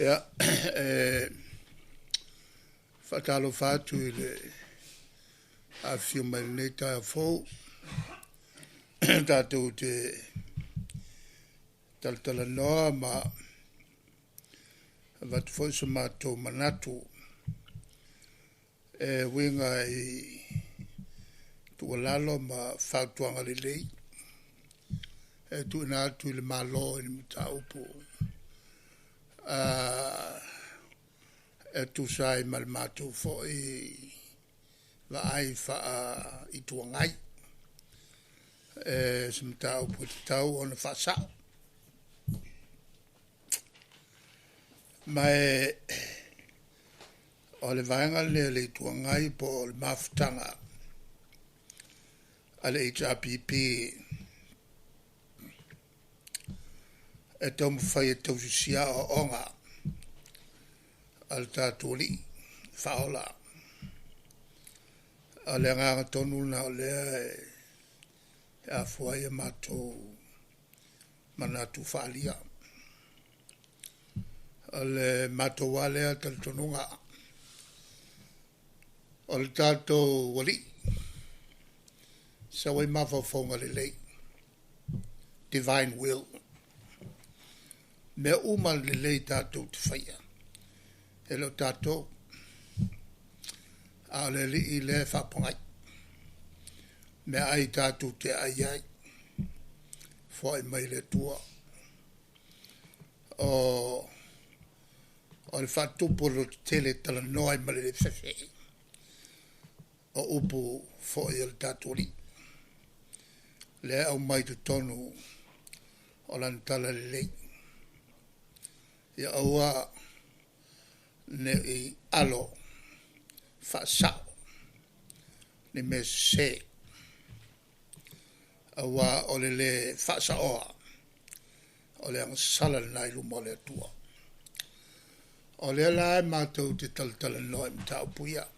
Ia, e faatalofa atu i le afifio mai i lenei taeao fou tatou te talatalanoa ma avatu foi so matou manatu e uiga i tuualalo ma fautuaga lelei e tuuina atu i le Malo i ni mataupu e tusa ai ma le matou foi vaai faa-Itu Agai, se mataupu e tatau ona faasao. Ma o le Vaega lenei a le Itu Agai po o le mafutaga a le HRPP e taumafai e tausisia aoaoga a lo tatou Alii Faaola. O le agaga tonu lena o lea e afua ai a matou manatu faaalia. O le matou lava lea talitonuga, o le tatou Alii, e sau ai mafaufauga lelei, Divine Will. O mea uma lelei tatou te faia, e le o tatou, a o le Alii lea e faapogai meaai tatou te aai ai, foai mai le Atua. O le faatupu o le lototele e talanoa ai ma le le fefe, o upu foi a le tatou Alii, lea e aumai i totonu o Lana Talalelei, ia aua ne i alo faasao ni mea sese, aua o le le faasaoa, o le agasala lena i luma o le Atua. O lea la e matou te talatalanoa i mataupu ia,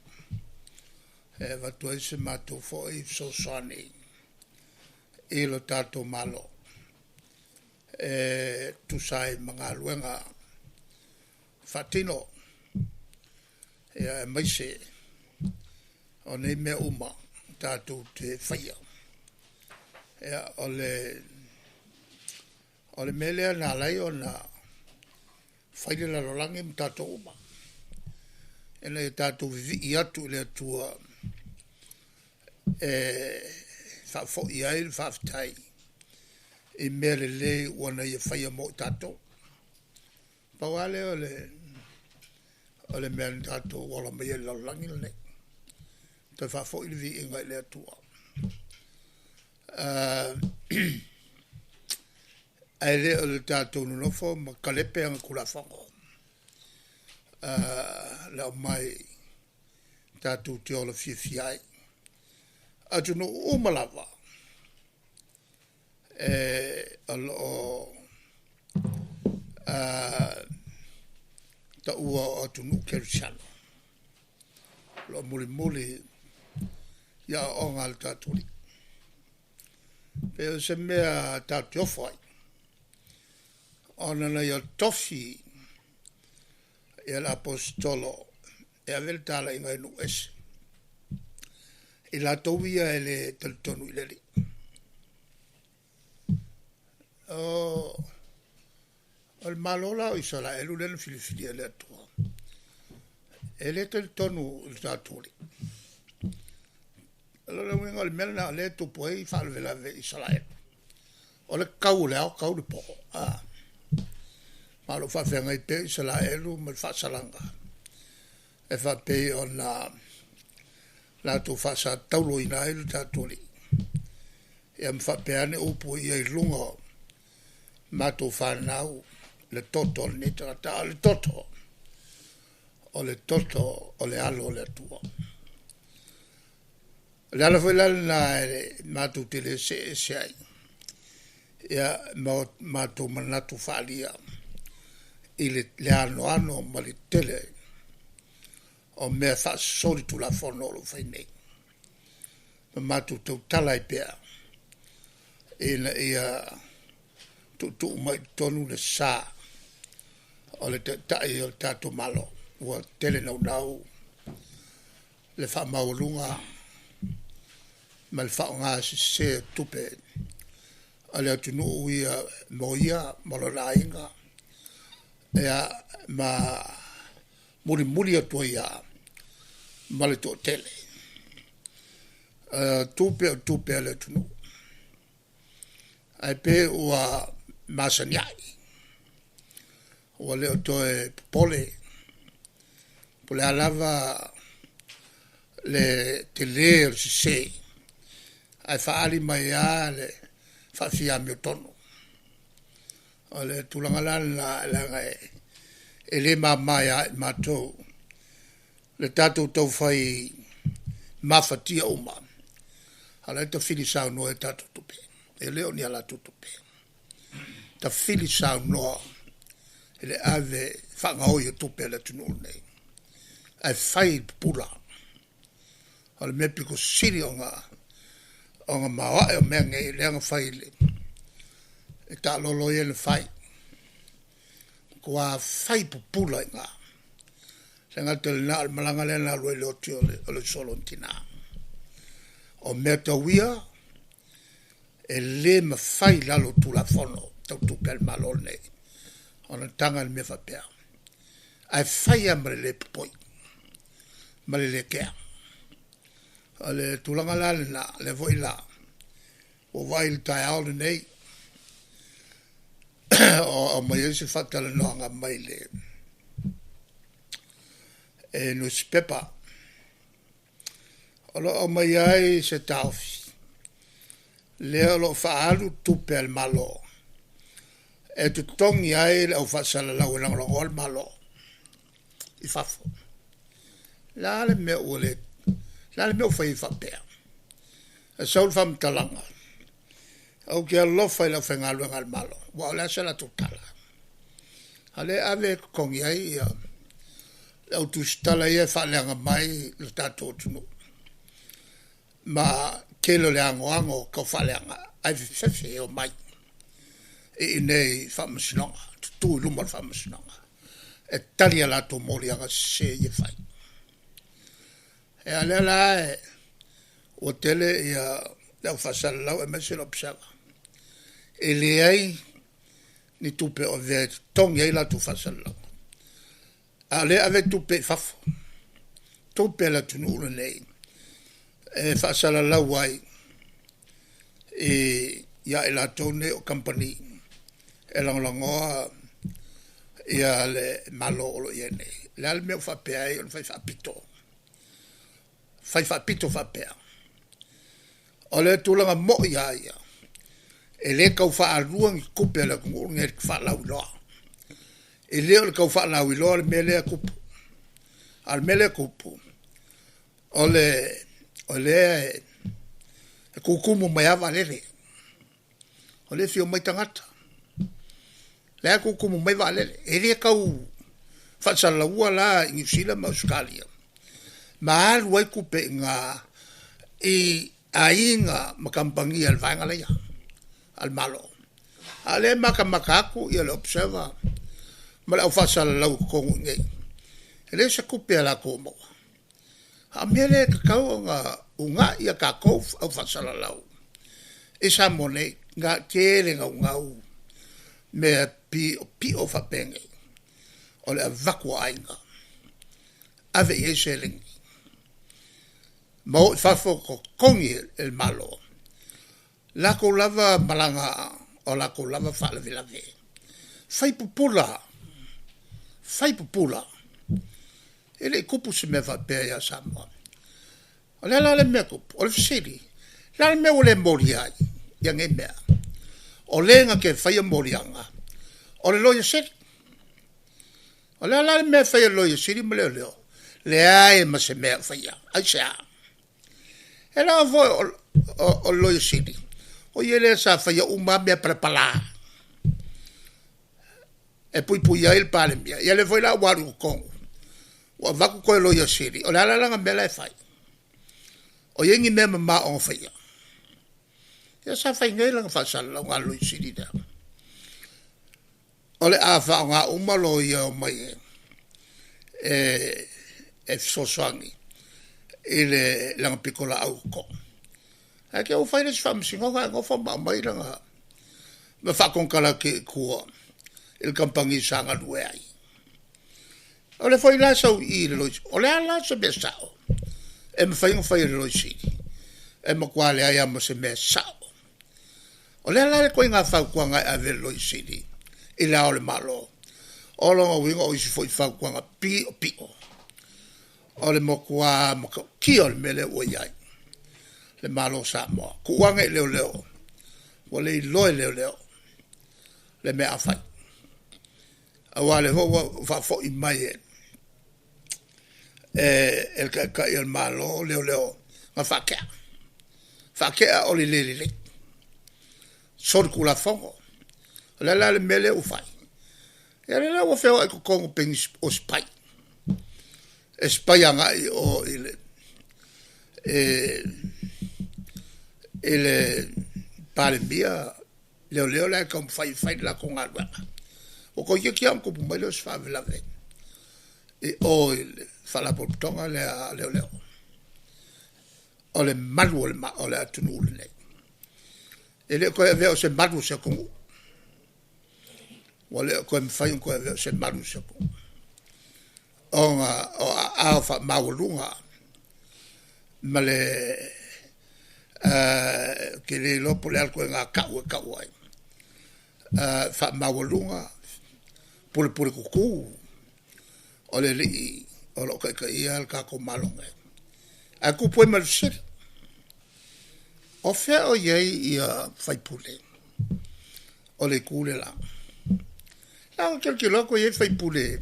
e avatu ai se matou foi fesoasoani i lo tatou Malo e tusa ai ma galuega faatino, aemaise o nei mea uma tatou te faia. Ia, o le mea lea na ala ai ona fai le lalolagi ma tatou uma, ina ia tatou vivii atu i le Atua e faafoi ai le faafetai i mea lelei ua na Ia faia mo i tatou. Pau lava lea o le mea na tatou ola mai ai i le lalolagi lenei, toe faafoi le viiga i le Atua. Ae le o le tatou nonofo ma talepe ana Tulafono, le aumai tatou te ola fiafia ai. O atunuu uma lava o lo o taua o atunuu kerisiano, o lo o mulimuli i aoaoga a le tatou Alii. E pei o se mea tatou te ofo ai, ona na ia tofi le Aposetolo e ave le talaiga i nuu ese, i latou ia e le talitonu i le Alii. O le Malo la o Isaraelu lea na filifilia e le Atua, e le talitonu i le tatou Alii. O lona uiga o le mea lena o lea e tupu ai faalavelave i Isaraelu, o lea e tau i le ao tau le po, ma o lo o faafeagai pea Isaraelu ma le faasalaga e faapei ona latou faasatauloina ai le tatou Alii, ia ma faapea ane upu ia i luga o matou fanau le toto o lenei tagata. A o le toto, o le toto o le Alo o le Atua. O le ala foi la lena matou te le see ese ai ma o matou manatu faaalia i le anoano ma le tele o mea faasolitulafono o lo o fai nei, ma matou tautala ai pea ina ia tuutuu mai i totonu le sa o le Taitai o le tatou Malo, ua tele naunau le faamaualuga ma le faaaoga sese o tupe a le atunuu ia mo ia ma lona aiga, ia ma mulimuli atu ai lava ma le toatele. O tupe o tupe a le atunuu, ae pei ua masani ai, ua le o toe popole po o le a lava le tele o le sese, ae faaali mai lava le faafia amiotonu. O le tulaga la lena leaga e le mama ia i matou le tatou taufai mafatia uma, a o la e tafili saunoa i a tatou tupe, e le o ni a latou tupe. Tafili saunoa i le ave faagaoi o tupe a le atunuu lenei, ae fai le pupula. O le mea pito sili ona maoae o mea nei lea na fai i taalolo ia na fai, matua fai pupula i ina. E le gata i lena o le malaga lea na alu ai i le oti o le uso a lona tina. O mea tau ia, e le mafai i lalo o Tulafono Tau Tupe a le Malo lenei ona taga le mea faapea, ae fai lava ma le le popoi ma le le kea. O le tulaga la lena, lea foi la ua ou vaai i le taeao lenei o aumai ai se faatalanoaga mai le nusipepa o lo o aumai ai se taofi, lea o lo o faaalu tupe a le Malo e totogi ai le au faasalalau e lagolagoa le Malo i fafo. O le a le mea ua le, o le a le mea ua fai ai faapea? Ae sau le faamatalaga, ou te alofa i le aufaigaluega a le Malo, aua o le a se latou tala? A o lea e ave e totogi ai ia le au tusitala ia e faaleaga mai le tatou atunuu ma tele o le anoano taufaaleaga ae fefefe e omai i inei i Faamasinoga, tutu i luma o le Faamasinoga e tali i a latou moliaga sese ia e fai. Ia o lea la ua tele ia le au faasalalau aemaise le Observer, e leai ni tupe o avea e totogi ai latou faasalalauga, a o lea e ave tupe i fafo, tupe a le atunuu lenei e faasalalau ai ia i latou nei o kamupani e lagolagoa le Malo o lo o i ai nei. O le a le mea ua faapea ai ona fai faapito, fai faapito faapea? O le tulaga moi lava ia, e le tau faalua ni tupe a le atunuu lenei i le faalauiloa. E le o le tau faalauiloa le mea lea e tupu, a o le mea lea e tupu, o lea e tutumu mai lava vaalele, o lea e fia omai tagata, la e tutumu mai vaalele. E le tau faasalalaua la i Niu Sila ma Ausetalia ma alu ai tupe i ina i aiga ma kamupani a le vaega la a le Malo. A o lea e matamata atu le Observer ma le au faasalalau i totonu i inei, e leai se tupe a latou o maua. A o le mea lea e tatau ona uunai a tatou au faasalalau i Samoa nei, na tele naunau mea piopio faapenei, o le avatu o aiga, ave i ai seleni ma o i fafo totogi e le Malo latou lava malaga o latou lava faalavelave. Fai pupula, fai pupula. E le i tupu se mea faapea ia Samoa. O le a la le mea e tupu? O le fesili, o le a le mea ua le molia ai ia nei mea? O le na te faia moliaga, o le Loia Sili. O le a la le mea e fai e le Loia Sili ma Leoleo? Leai ma se mea o faia. Aisea? E leaga foi o le Loia Sili, o ia lea sa faia uma lava mea palapala e puipuia ai le Palemia. Ia lea foi la ua alu i totonu ua avatu toe Loia Sili. O le a la lana mea la e fai? O i ai ni mea mama o ona faia? Ia sa fai nei lana faasalalauga a le Loia Sili lea. O le a faaaoga uma loia e omai e fesoasoani i lana pitolaau i totonu. Ae te i ua fai le isi faamasinoga ae nofo ma aumai lana, ma faakonekarate i tua i le kamupani sa galue ai. O lea foi la e sau i i i le Loia Sili. O le a la se mea sao e mafai ona fai e le Loia Sili? E matua leai lava ma se mea sao. O le a la le ituaiga fautuaga e ave e le Loia Sili i Le Ao o le Malo? O lona uiga o isi foi fautuaga piopio o le matua matautia o le mea lea ua i ai le Malo o Samoa. Tuu ane i leoleo, ua le iloa e leoleo le mea a fai, aua o lea foi ua faafoi mai e le Taitai o le Malo leoleo na faatea, faatea o le le lelei, solitulafono. O le a la le mea lea ua fai? Ia o lea la ua feoai i totonu pei o ni spy, e spy agai i o i le Palemia leoleo la e taumafai e fai le latou galuega. Ua toeitiiti lava ona tupu mai lea o se faalavelave i o i le Faalapotopotoga lea a Leoleo. O le malu o le atunuu lenei, e le o toe avea o se malu o se atunuu, ua le o toe mafai ona toe avea o se malu o se atunuu, ona o aao faamaualuga ma le ou te le iloa po o le a le ituaiga tau e tau ai, faamaualuga, pulepuletutu o le alii o lo o taitaia le tatou Malo nei. Ae tupu ai ma le fesili, o fea o i ai sui usufono o le Itu le la? Leaga ou te tilotilo atu e i ai sui usufono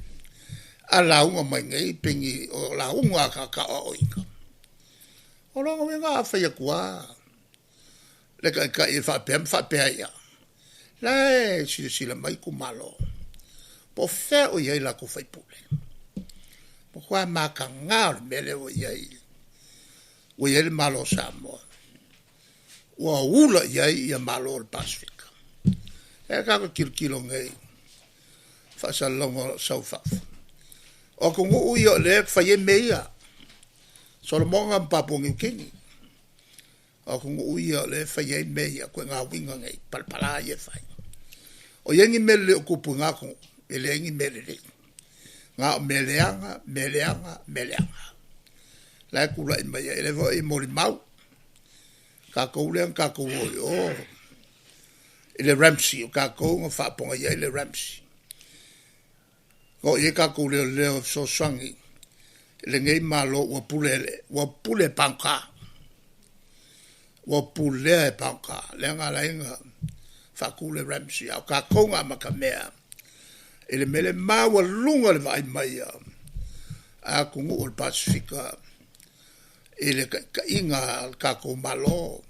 a lauga mai nei pei ni o lauga a tagata aoaoina. O lona uiga a fai atu lava le Taitai e faapea ma faapea ia, la e silasila mai itumalo, po o fea o i ai latou sui usufono. Matua mataga o le mea lea ua i ai, ua i ai le Malo o Samoa, ua ula i ai ia Malo o le Pasefika. O lea tatou te tilotilo nei i faasalalauga o lo o sau i fafo, o atunuu ia o lea e fai ai mea ia, Solomona ma Papua Niu Kini. O atunuu ia o lea e fai ai mea ia, ituaiga uiga nei palapala ia e fai. O i ai ni mea lelei o tupu i na atunuu? E leai ni mea lelei, na o mea leaga, mea leaga, mea leaga la e tulai mai ai. O lea foi e molimau tatou lea na tatou o i o i le RAMSI, o tatou na faapogai ai le RAMSI. Na o i ai tatou leoleo e fesoasoani i lenei Malo ua pule e pagota, ua pulea e pagota lea na ala ai ona faatu le RAMSI, a o tatou na amatamea i le mea lea. E maualuga le vaai mai a atunuu o le Pasefika i le taitaiga a le tatou Malo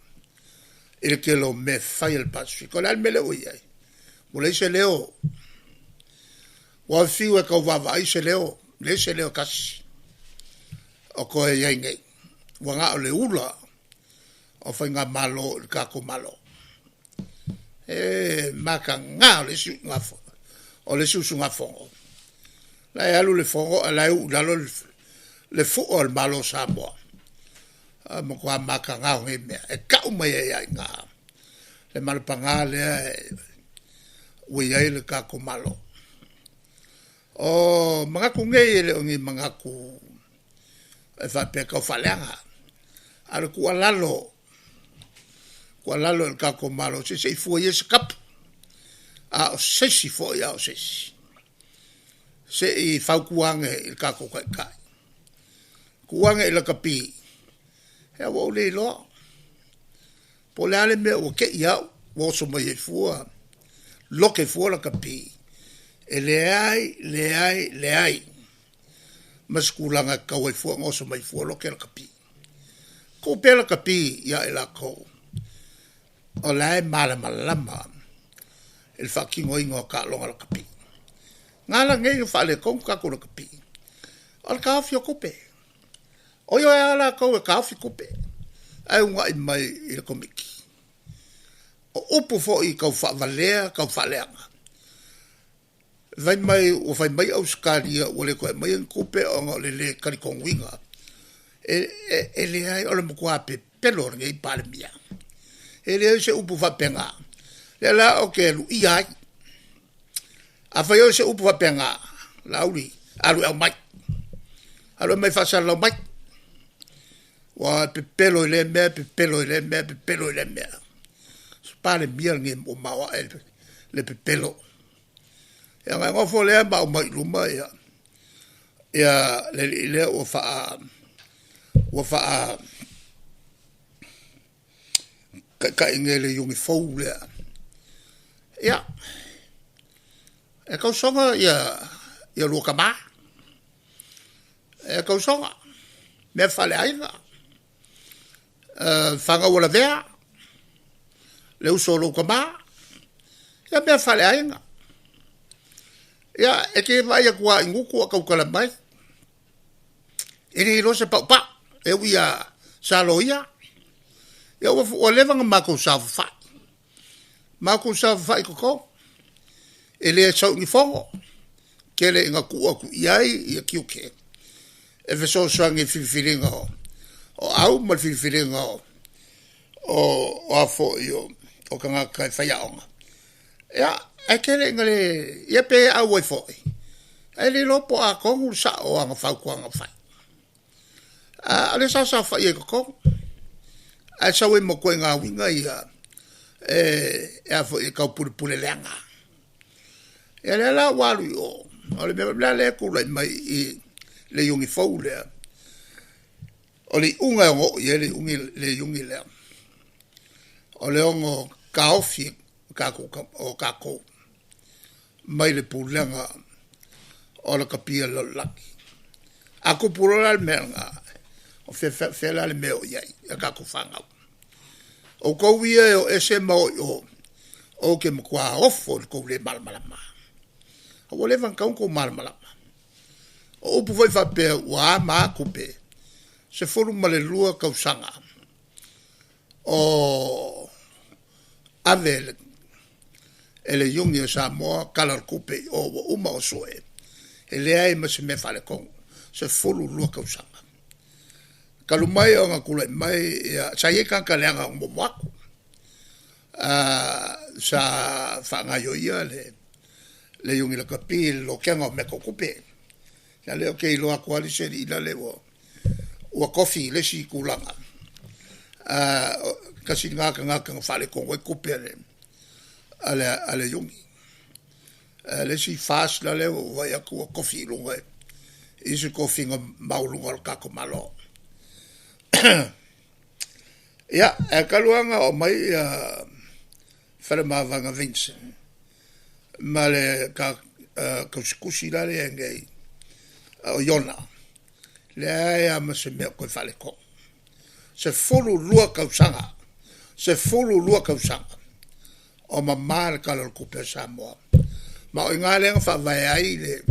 i le tele o mea e fai a le Pasefika. O le a le mea lea ua i ai? Ua leai se leo, ua fiu e tau vaavaai se leo, leai se leo e tasi o toe i ai nei, ua na o le ula o Faigamalo i le tatou Malo. E mataga o le isi usugafono, o le isi usugafono, la e alu le fono ae o la e uu i lalo le fua o le Malo o Samoa. O le matua mataga o nei mea, e tau mai ai lava i ina le mala paga lea ua i ai le tatou Malo. O manatu nei e le o ni manatu e faapea e tau faaleaga, a o le tuualalo, tuualalo i le tatou Malo, se se i fua ia se tapu, a o se isi foi a o se isi. Se i fautua ane i le tatou Taitai, tuu ane i lakapi, ia ua ou le iloa po o le a le mea ua te i lava ua oso mai ai fua, lote fua lakapi. E leai, leai, leai ma se tulaga e tatau ai fua ona oso mai fua lote lakapi. Tuu pea lakapi ia i latou o la e malamalama i le faatinoina o taaloga lakapi. Na ala nei ona faaletonu tatou lakapi, o le taofi o tupe. O ioe lava latou e taofi tupe ae uunai mai i le Komiti. O upu foi tau faavalea tau faaleaga. Fai mai ua fai mai Ausetalia ua le toe aumaia ni tupe ona o le le talitonuina. E leai, o le matua pepelo o lenei Palemia. E leai se upu faapena. O lea la ou te luia ai, afai o se upu faapena, Laauli, alu e aumai, alu e aumai e faasalalau mai. Ua e pepelo i lea mea, pepelo i lea mea, pepelo i lea mea. O se Palemia lenei ua maoae le pepelo. Ia ona e nofo lea ma aumai i luma le alii lea ua faa taitai nei i le Iuni fou lea. Ia, e tausoga ia lua tama, e tausoga mea faaleaiga, fanau a Lavea, le uso a lou tama, ia mea faaleaiga. Ia, e te vaai atu lava i gutu o tautala mai, e le iloa se paupau, e ui lava sa loia. Ia ua leva ona matou saofafai, matou saofafai i totonu, e le sau i ni fono, tele ina tuu atu i ai ia tiute e fesoasoani i le filifiliga o au ma le filifiliga o tagata e faiaoga. Ia, ae tele ina le, ia pe auai foi, ae le iloa po o a tonu le sao o ana fautuaga na fai. A o lea sa saofai ai i totonu, ae sau ai ma ituaiga uiga ia e taupulepule leaga. Ia lea la ua alu i o, o le mea foi lea e tulai mai i i le Iuni fou lea, o le iuga e ono oo i ai le Iuni lea, o le ono taofi o tatou mai le pulega o lakapi a le lalolagi. A tupu loa la le mea lena, o fea la le mea e oo i ai a tatou fanau? Outou ia e o ese ma o i o, ou te matua ofo i lo outou le malamalama. A ua leva ona tatau ona outou malamalama. O upu foi faapea ua a ma a tupe, 12 tausaga o ave e le Iuni a Samoa tala o le tupe i o ua uma ona sue, e leai ma se mea e faaletonu, 12 tausaga. Talu mai ona tulai mai ia, sa i ai tagata leaga na muamua atu, sa faagaioia le Iuni Lakapi i le lokega o mea tau tupe. Ia lea ou te iloa atu lava le isi alii lale ua tofi i le isi tulaga, tasi lena tagata na faaletonu ai tupe a le Iuni. O le isi FAST la lea ua ou vaai atu ua tofi i luga i isi tofiga maualuga o le tatou Malo. Ia, ae talu lava ona oo mai ia Faleomavaega Vincent ma le tausitusi la lea e i ai nei o Iona, leai lava ma se mea o toe faaletonu. 12 tausaga, 12 tausaga o mama le Tala o le Tupe a Samoa, ma o i ina lea na faavae ai le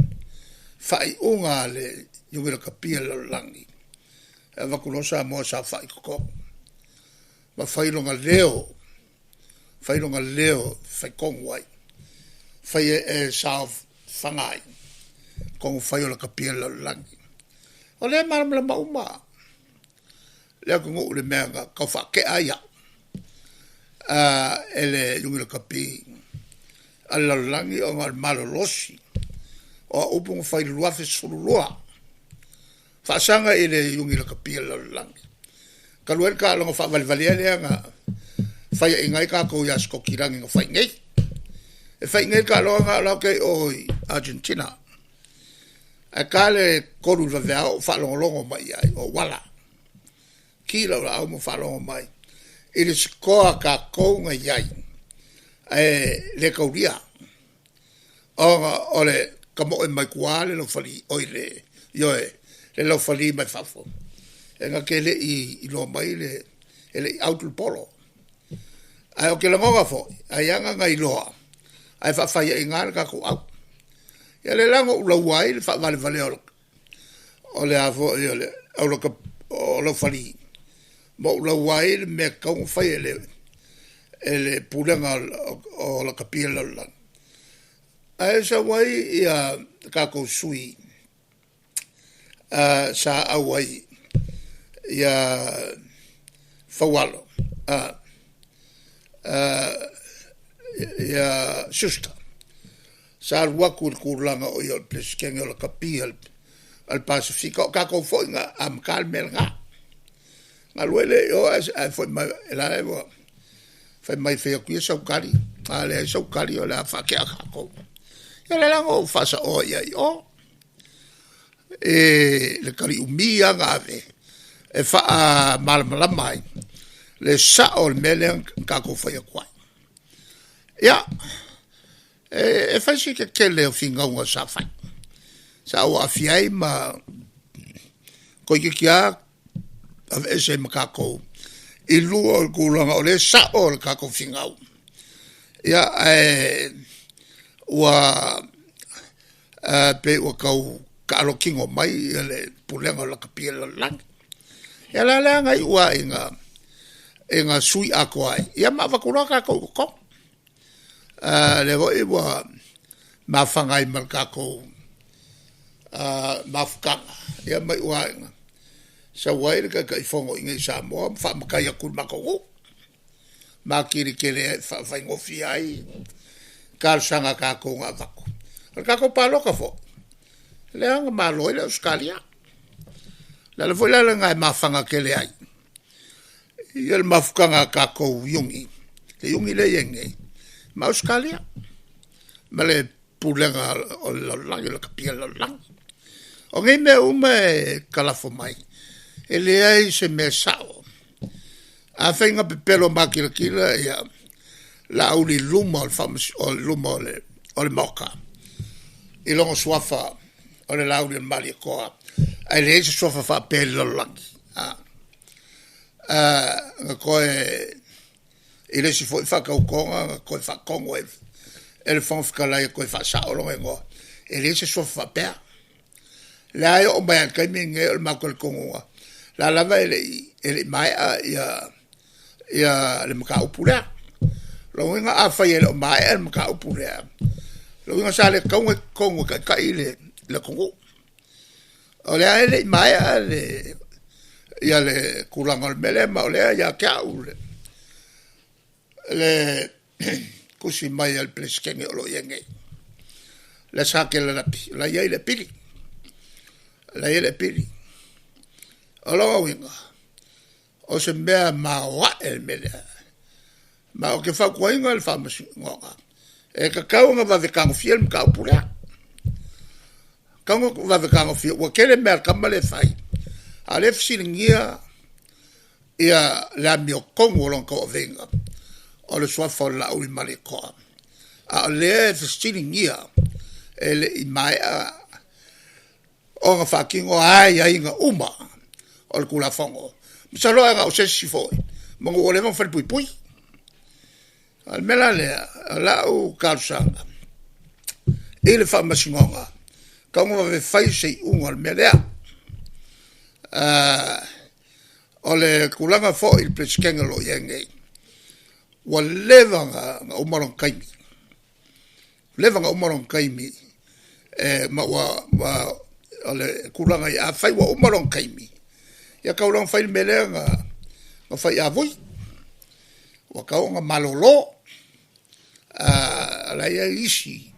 faaiuga a le Iuni Lakapi a le lalolagi, e avatu loa Samoa e saofai i totonu ma fai lona leo, fai lona leo e faitonu ai, fai e saofaga ai tonufai o lakapi a le lalolagi. O lea e malamalama uma le atunuu i le mea na tau faatea ai au e le Iuni Lakapi a le lalolagi ona o le malolosi o au upu na fai i le 2012, faasaga i le Iuni Lakapi a le lalolagi, talu ai le taaloga faavalevalea lea na faiaina ai tatou ia Sikotilagi na fai i inei. E fai i inei le taaloga lena o la ou te i o i Argentina, ae ta le 3 i le vaveao ou faalogologo mai i ai o ou ala. Ki lau laau ma ou faalogo mai i le sikoa a tatou na i ai, ae le taulia ona o le tamoe mai tua le laufali, oi le, ioe, le laufali mai fafo e na te le i iloa mai le, e le i out le polo. Ae ou te lagona foi, ai lava na iloa ae faafaiaina lava le tatou au. Ia lea la na ou laua ai le faavalevalea o le a foi o le au laufali, ma ou laua ai le mea e tatau ona fai e le Pulega o Lakapi a le Lalolagi. Ae sau ai ia tatou sui sa auai ia Faualo ia Schuster, sa alu atu i le tulaga o ia o le Peresetene o Lakapi a le Pasefika, o tatou foi na amata le mea lena. Na alu ai lea i o ae foi mai o la e ua fai mai e fai atu ia sau tali, a leai sau tali o le a faatea tatou. Ia o lea la na ou faasaoa i ai i o, i le tali umi lava na ave e faamalamalama ai le sao o le mea lea na tatou fai atu ai. Ia, e fai si tetele o finauga sa fai, sa ou aafia ai ma toeitiiti lava aveese ai ma tatou i luga o le tulaga o lea e sao le tatou finau, ia ae ua pei ua tau taalo tino mai le Pulega o Lakapi a le Lalolagi. Ia o la la na iu lava ina sui atoa ai, ia ma avatu loa tatou i totonu. Lea foi ua mafaga ai ma le tatou mafutaga, ia ma iu lava ina sau ai le Taitaifono i inei i Samoa ma faamatai atu i le matou nuu, ma atili tele ai faafaigofie ai talosaga a tatou na avatu. O le tatou palota foi, lea na malo ai le Ausetalia. O le ala foi la lena e mafaga tele ai ia le mafutaga a tatou Iuni, le Iuni lea e i ai nei, ma Ausetalia, ma le Pulega o le Lalolagi, Lakapi a le Lalolagi. O nei mea uma e talafo mai, e leai se mea e sao. Afai na pepelo matilatila ia Laauli i luma o le luma o le Maota i lona suafa o le Laaulialemalietoa, ae leai se suafa faapea i le lalolagi na toe, i le isi foi faatautoga na toe faatonu ai e le Fofoga Fetalai e toe faasao lona igoa, e leai se suafa faapea. O lea e oo mai lava i le taimi lenei o le matou talitonuga, o la lava e le i maea ia le mataupu lea. O lona uiga afai e le o maea le mataupu lea, o lona uiga sa le tatau ona i totonu e taitai le atunuu. O lea e le i maea ia le tulaga o le mea lea, ma o lea e ia te au le tusi mai a le Peresetene o lo o i ai nei, lea sa telalapi, o la e i ai le apili, o la e i ai le apili. O lona uiga, o se mea maoae le mea lea, ma ou te fautuaina le Faamasinoga, e tatau ona vave tagofia le mataupu lea, e tatau ona vave tagofia ua tele mea a le tama lea e fai, a o lea e fesiligia ia le amiotonu o lona tauaveina o le suafa o le Laaulialemalietoa, a o lea e fesiligia e le i maea ona faatino aiaiga uma o le Tulafono. Masalo a na o se isi foi, meamanu ua leva ona falepuipui. O le mea la lea, o lau talosaga i le Faamasinoga, e tatau ona vave fai se iuga o le mea lea. O le tulaga foi i le Peresetene o lo o i ai nei, ua leva ona uma lona taimi, leva ona uma lona taimi ma ua o le tulaga ia afai ua uma lona taimi, ia tau loa ona fai le mea lea na fai ia Vui, ua tatau ona malolo, o la e i ai isi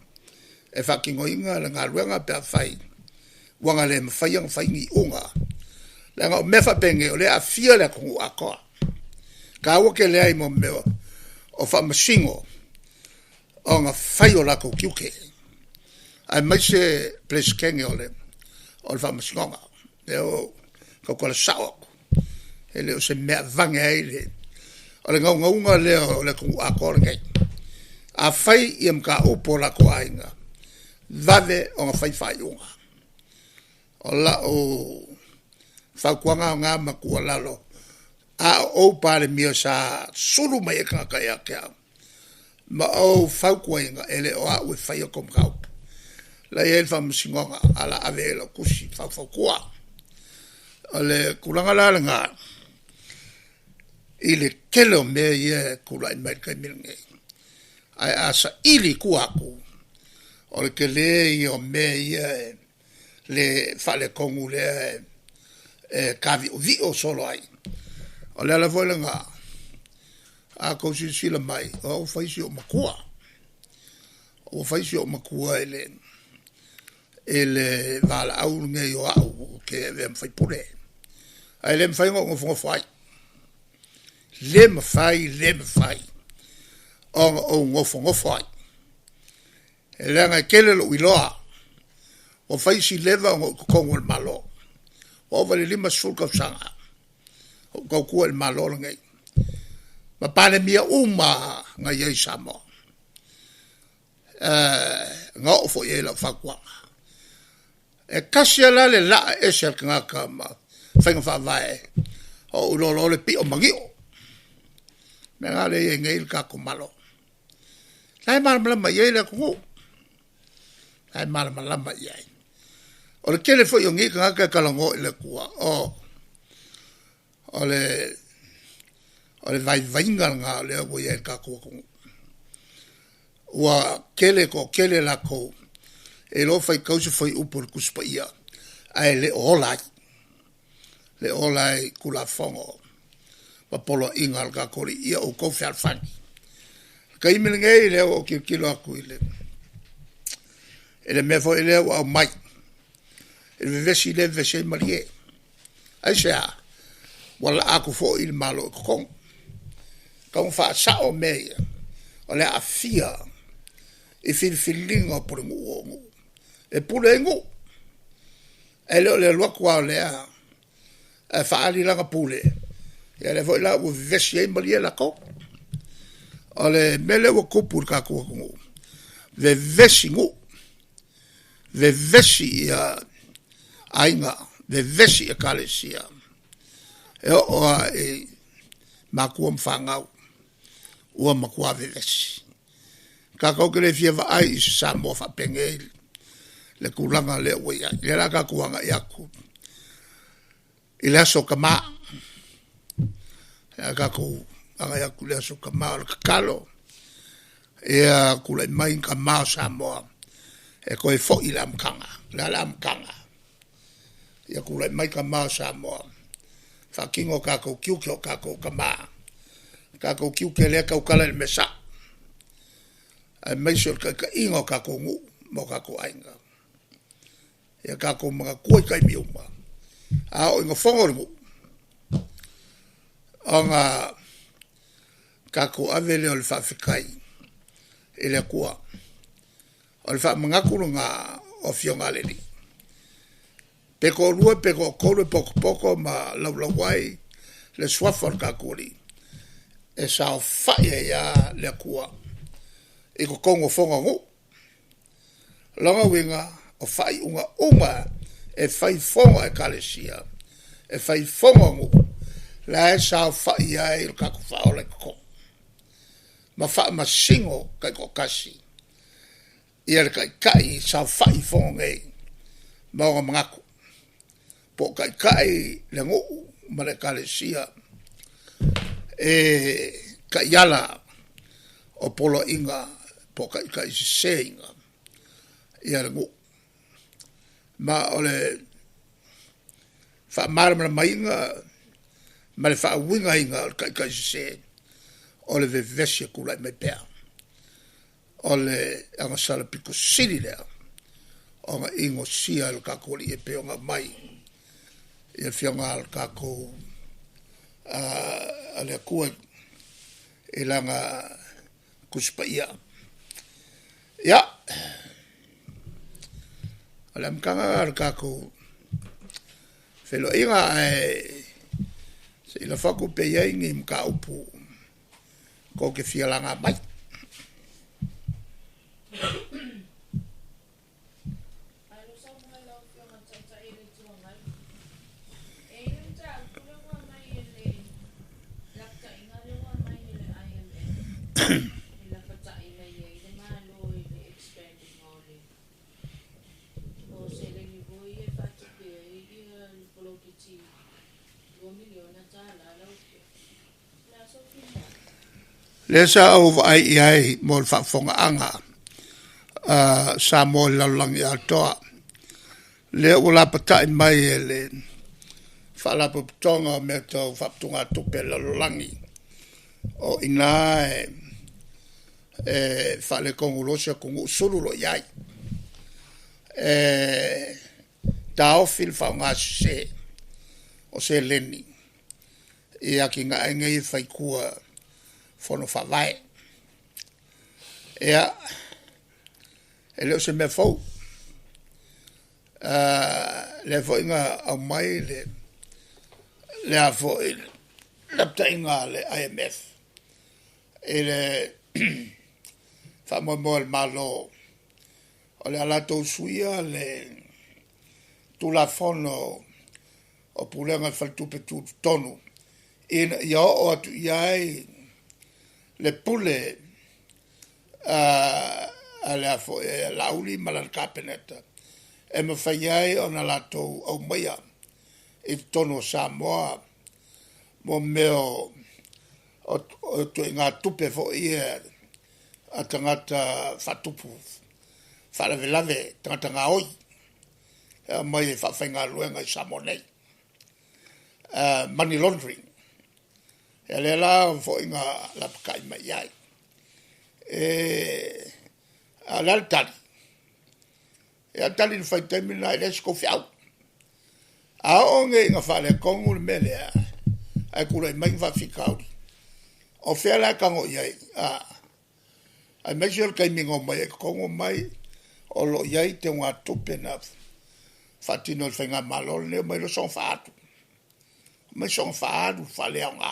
e faatinoina le galuega pe afai ua na le mafaia ona fai ni iuga, leaga o mea faapenei o lea e aafia le atunuu atoa. E taua tele ai mo mea o Faamasino ona fai o latou tiute, aemaise Peresetene o le Faamasinoga. O lea ua ou tautala sao atu, e le o se mea e aveane ai le, o le naunauga lea o le atunuu atoa lenei. A fai ia mataupu a o latou aiga, vave ona fai faaiuga. O lau fautuaga lena ma tuualalo, a o ou Palemia sa sulu mai ai tagata ia te au ma ou fautuaina, e le o au e faia tou mataupu, o la e i ai le Faamasinoga ae o le a ave i ai lau tusi faufautua. O le tulaga la lena i le tele o mea ia e tulai mai i le taimi lenei, ae a saili i tua atu, O le tele ia o mea ia e le faaletonu lea e taviovio solo ai. O le ala foi lena, a tou silasila mai, o au ua fai si ou matua. Ua fai si ou matua i le i le valaau lenei o au ou te avea ma faipule. Ae le mafai ona ou nofonofo ai. Le mafai, le mafai ona ou nofonofo ai, e leaga e tele lou iloa, ua fai si leva ona ou i totonu o le Malo, ua ova i le 50 tausaga o ou tautua i le Malo lenei, ma Palemia uma lava na i ai i Samoa. Na oo foi i ai lau fautuaga. E tasi lava la le laa ese a le tagata ma faiga faavae, ou iloa loa le pio manio. O le mea lena o lea e i ai nei lo tatou Malo. O la e malamalama i ai le atunuu, o la e malamalama i ai. O le tele foi o nei tagata e talanoa i le Atua, oh, o le vaivaiga lena o lea ua i ai le tatou atunuu. Ua tele, toatele latou e iloa faitau se fuaiupu o le Tusi Paia ae le o ola ai, le o ola ai i Tulafono ma poloaiga a le tatou Alii. Ia outou fealofani. O le taimi lenei lea ua ou tilotilo atu i le mea foi lea ua aumai i le vevesi lea e vevesi ai Malie. Aisea? Ua laa atu foi le Malo i totonu. E tatau ona faasao mea ia, o le aafia i filifiliga o Pulenuu o nuu, e pule ai nuu. Ae le o le alu atu lava o lea ae faaali lana pule, ia lea foi la ua vevesi ai Malie latou. O le mea lea ua tupu i le tatou atunuu, vevesi nuu, vevesi ia aiga, vevesi ekalesia, e oo lava i matua ma fanau ua matua vevesi. Tatou te le fia vaai i se Samoa faapenei le tulaga lea ua i ai. O lea o le a tatou agai atu i le Aso Tama, o le a tatou agai atu i le Aso Tama. O le tatalo, ia tulai mai ni tama o Samoa e toe foi i le amataga. O le a le amataga? Ia tulai mai tama o Samoa, faatino o tatou tiute o tatou o tama, o tatou tiute lea e tautala i le mea sao, aemaise o le taitaiga o tatou nuu ma o tatou aiga. Ia tatou manatua i taimi uma, a oo ina fono le nuu, ona tatou ave lea o le faafetai i le Atua. O le faamanatu lena o Afioga a le Alii. Pe toalua pe toatolu e potopoto ma laulau ai le Suafa o le tatou Alii, e saofai ai lava le Atua i totonu o fono a nuu. O lona uiga, o faaiuga uma e fai i fono a Ekalesia, e fai i fono a nuu, la e saofai ai lo tatou Faaola i totonu ma faamasino taitoatasi ia le Taitai e saofai i fono nei ma ona manatu, po o taitai le nuu ma le Ekalesia i taiala o poloaiga po o taitaiseseina ia le nuu. Ma o le faamalamalamaina ma le faauigaina o le taitaisese, o le vevesi e tulai mai pea. O le agasala pito sili lea ona inosia e lo tatou Alii e pei ona aumai i Afioga a le tatou a le Atua i Lana Tusi Paia. Ia, o le amataga lena o le tatou feiloaiga, ae se i lafo atu pe i ai ni mataupu tou te fia laga mai. Malo saunoa i lau Afioga i le Taitai o le Itu Agai. E i ai le mataupu lea ua aumai e le lapataiga lea ua aumai e le IMF e lapatai mai ai le Malo i le expand ina o le o seleni foi ia e faatupe ai le poloketi $2 miliona lau Afioga. O le a sou finagalo? Lea sa ou vaai i ai mo le faafofogaaga. Samoa i le lalolagi atoa. Lea ua lapatai mai e le Faalapotopotoga o Mea Tau Faaputugatupe a le Lalolagi, o i ina e faaletonu loa se atunuu sulu loa i ai. E taofi le faaaoga sese o seleni i atinae nei e fai i tua i Fono Faavae. Ia, e le o se mea fou, lea foi na aumai le lapataiga a le IMF i le faamoemoe o le Malo o le a latou suia le Tulafono o Pulega o Faletupe Tutotonu ina ia oo atu i ai le pule a Laauli ma lana Kapeneta e mafai ai ona latou aumaia i totonu o Samoa mo mea o ituaiga tupe foi ia a tagata faatupu faalavelave, tagata gaoi e aumai e faafaigaluega i Samoa nei, money laundering. Ia lea la foi na lapatai mai i ai. A o le a le tali? Ia o le tali na fai i le taimi lena, e leai se tou feau. A oo nei ina faaletonu le mea lea ae tulai mai ni faafitauli, o fea la e tago i ai? Aemaise o le taimi na omai ai i totonu, omai o lo o i ai teugatupe na faatino e le Faigamalo lenei, omai loa soona faaalu, omai soona faaalu faaleaoga,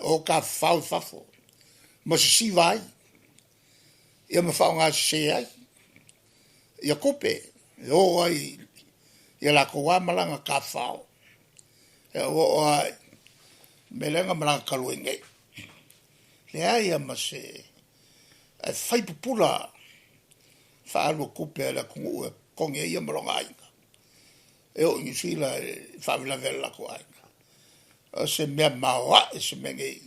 o tafafao i fafo ma sisiva ai, ia ma faaaoga sese ai ia tupe e o ai i a latou lava malaga tafafao. Ia ua oo lava i le mea lea na malaga talu ai nei, leai lava ma se, ae fai pupula faaalu o tupe a le atunuu e totogi ai ia ma lona aiga e o i Niu Sila i faalavelave a le latou aiga. O se mea maoae se mea nei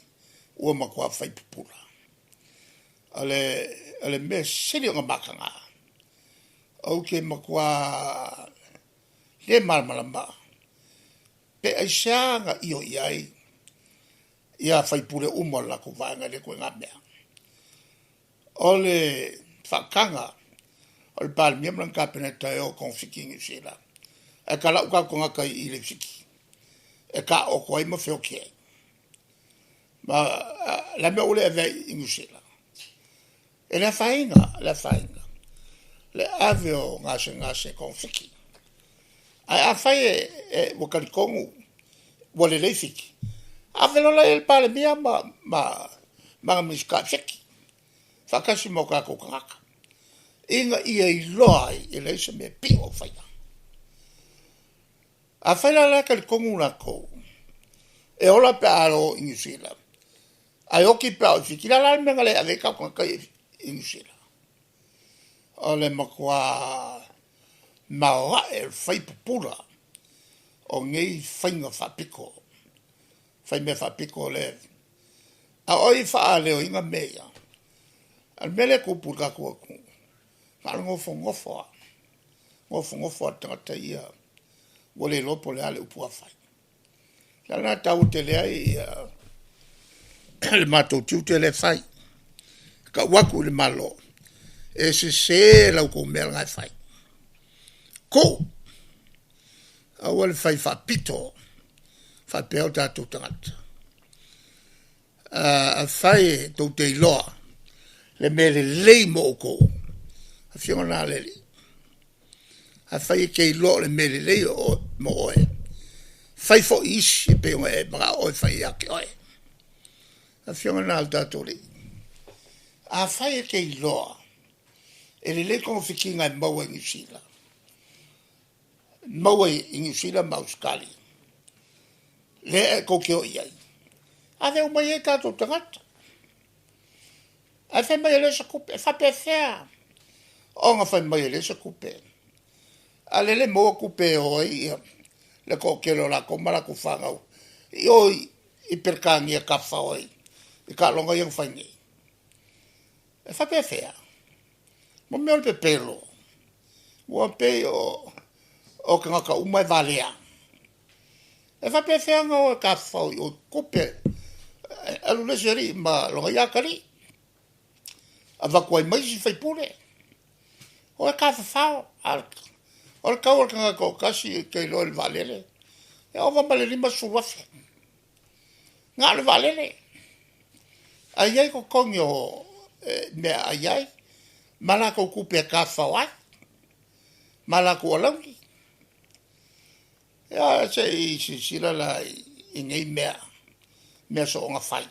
ua matua fai pupula. O le mea e sili ona mataga, ou te matua le malamalama pe aisea na io i ai ia sui usufono uma o le latou vaega i lea ituaiga mea. O le faataga o le Palemia ma lana Kapeneta e o e togafiti i Niu Sila, ae talau o tatou tagata i i Fiti e taooto ai ma feoti ai. Ma o le a le mea ua le avea i Niu Sila? E le afaina, le afaina le ave o gasegase e togafiti. Ae afai ua talitonu ua lelei Fiti, ave loa la i ai le Palemia ma ana Minisita i Fiti faatasi ma o tatou tagata, ina ia iloa ai e leai se mea pio o faia. Afai la o la e talitonu latou e ola pe a o i Niu Sila ae oti pe a o i Fiti, o le a la le mea na le ave ai tatou tagata ia i Niu Sila? O le matua maoae o le fai pupula o nei faiga faapito, fai mea faapito lea. A o ai e faaleoina mea ia? A o le mea lea e tupu i le tatou atunuu, na o le nofonofo lava, nofonofo lava o le tagata ia ua le iloa po o le a le upu a fai. O le ala lena e taua tele ai le matou tiute lea e fai, e tau atu i le Malo, e sese la outou mea lena e fai. Tuu, aua le fai faapito faapea o tatou tagata. Afai e tou te iloa le mea lelei mo outou, afioga lena a le Alii. Afai e te iloa o le mea lelei mo oe, fai foi i isi e pei ona e manao oe e fai ia te oe. Afioga lena a lo tatou Alii. Afai e te iloa e lelei togafitiga e maua i Niu Sila, maua i Niu Sila ma Ausetalia, lea e tou te o i ai, ave uma i ai tatou tagata. Ae fai mai e leai se tupe, e faapefea ona fai mai e leai se tupe, a o lea e le maua tupe e o ai le toatele o latou ma latou fanau i o i Peretania e tafafao ai i taaloga ia na fai nei. E faapefea mo mea o le pepelo ua pei o tagata uma e valea. E faapefea ona o e tafafao i o tupe alu le isi alii ma lona ia atalii, avatu ai ma isi faipule. O e tafafao, a o le tau o le tagata o tasi e te iloa i le vaalele, e ova ma le 50,000. Na o le vaalele. Ae i ai totogi o mea ai ai, ma latou tupe e tafafao ai, ma latou alauni. Ia se i silasila la i nei mea, mea soona fai.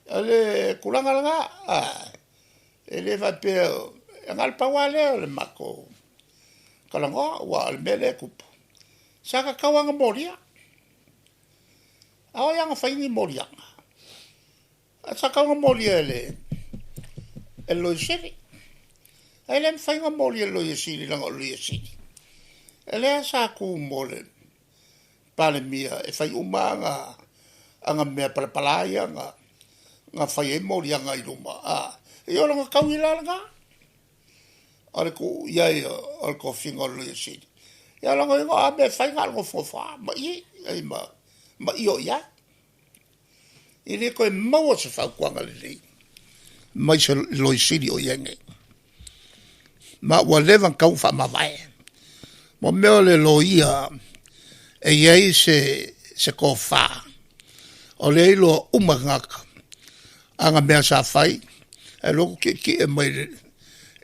O le tulaga lena, e le faapea, e na o le pau lava lea o le matou talanoa, ua o le mea lea e tupu, sa tatau lava ona molia. A o ai a na fai ni moliaga? Sa tatau ona molia e le Loia Sili. Ae le mafai ona molia e le Loia Sili leaga o le Loia Sili, lea sa tu mo le Palemia e fai uma ana mea palapala ia na fai ai moliaga i luma. Ia o lona taui la lena. O le tuu i ai o le tofiga o le Loia Sili. Ia o lona uiga o a mea e fai na o le nofonofo lava ma i, ai ma io i ai. E le toe maua se fautuaga lelei mai se Loia Sili o i ai nei. Ma ua leva ona tatau ona faamavae. Mo mea o le loia e i ai se tofa, o lea e iloa uma e tagata ana mea sa fai, ae alu atu tietie mai i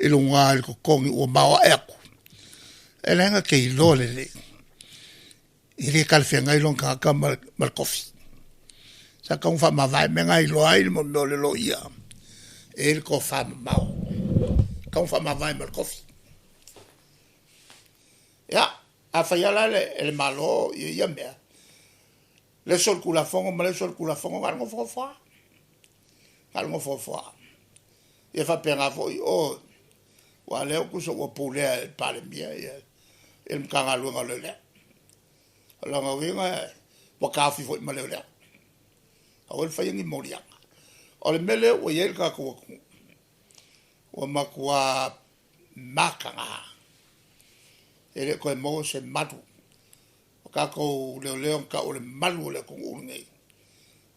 luga i le totogi ua maoae atu, e la na te iloa lelei, e le talafeagai lona tagata ma le tofi. Sa tatau ona faamavae, o le mea lena e iloa ai le mea o le loia, e i ai le tofa mamao, e tatau ona faamavae ma le tofi. Ia, a fai lava la e le Malo ia mea, le solitulafono ma le solitulafono, na o le nofonofo lava, na o le nofonofo lava. Ia faapena foi o, aua o lea tusa ua pulea e le Palemia ia le Matagaluega o Leoleo. O lona uiga ua taofi foi ma leoleo, aua le faia ni moliaga. O le mea lea ua i ai le tatou atunuu, ua matua mataga, e le o toe maua se malu. O tatou leoleo na tau o le malu o le atunuu lenei,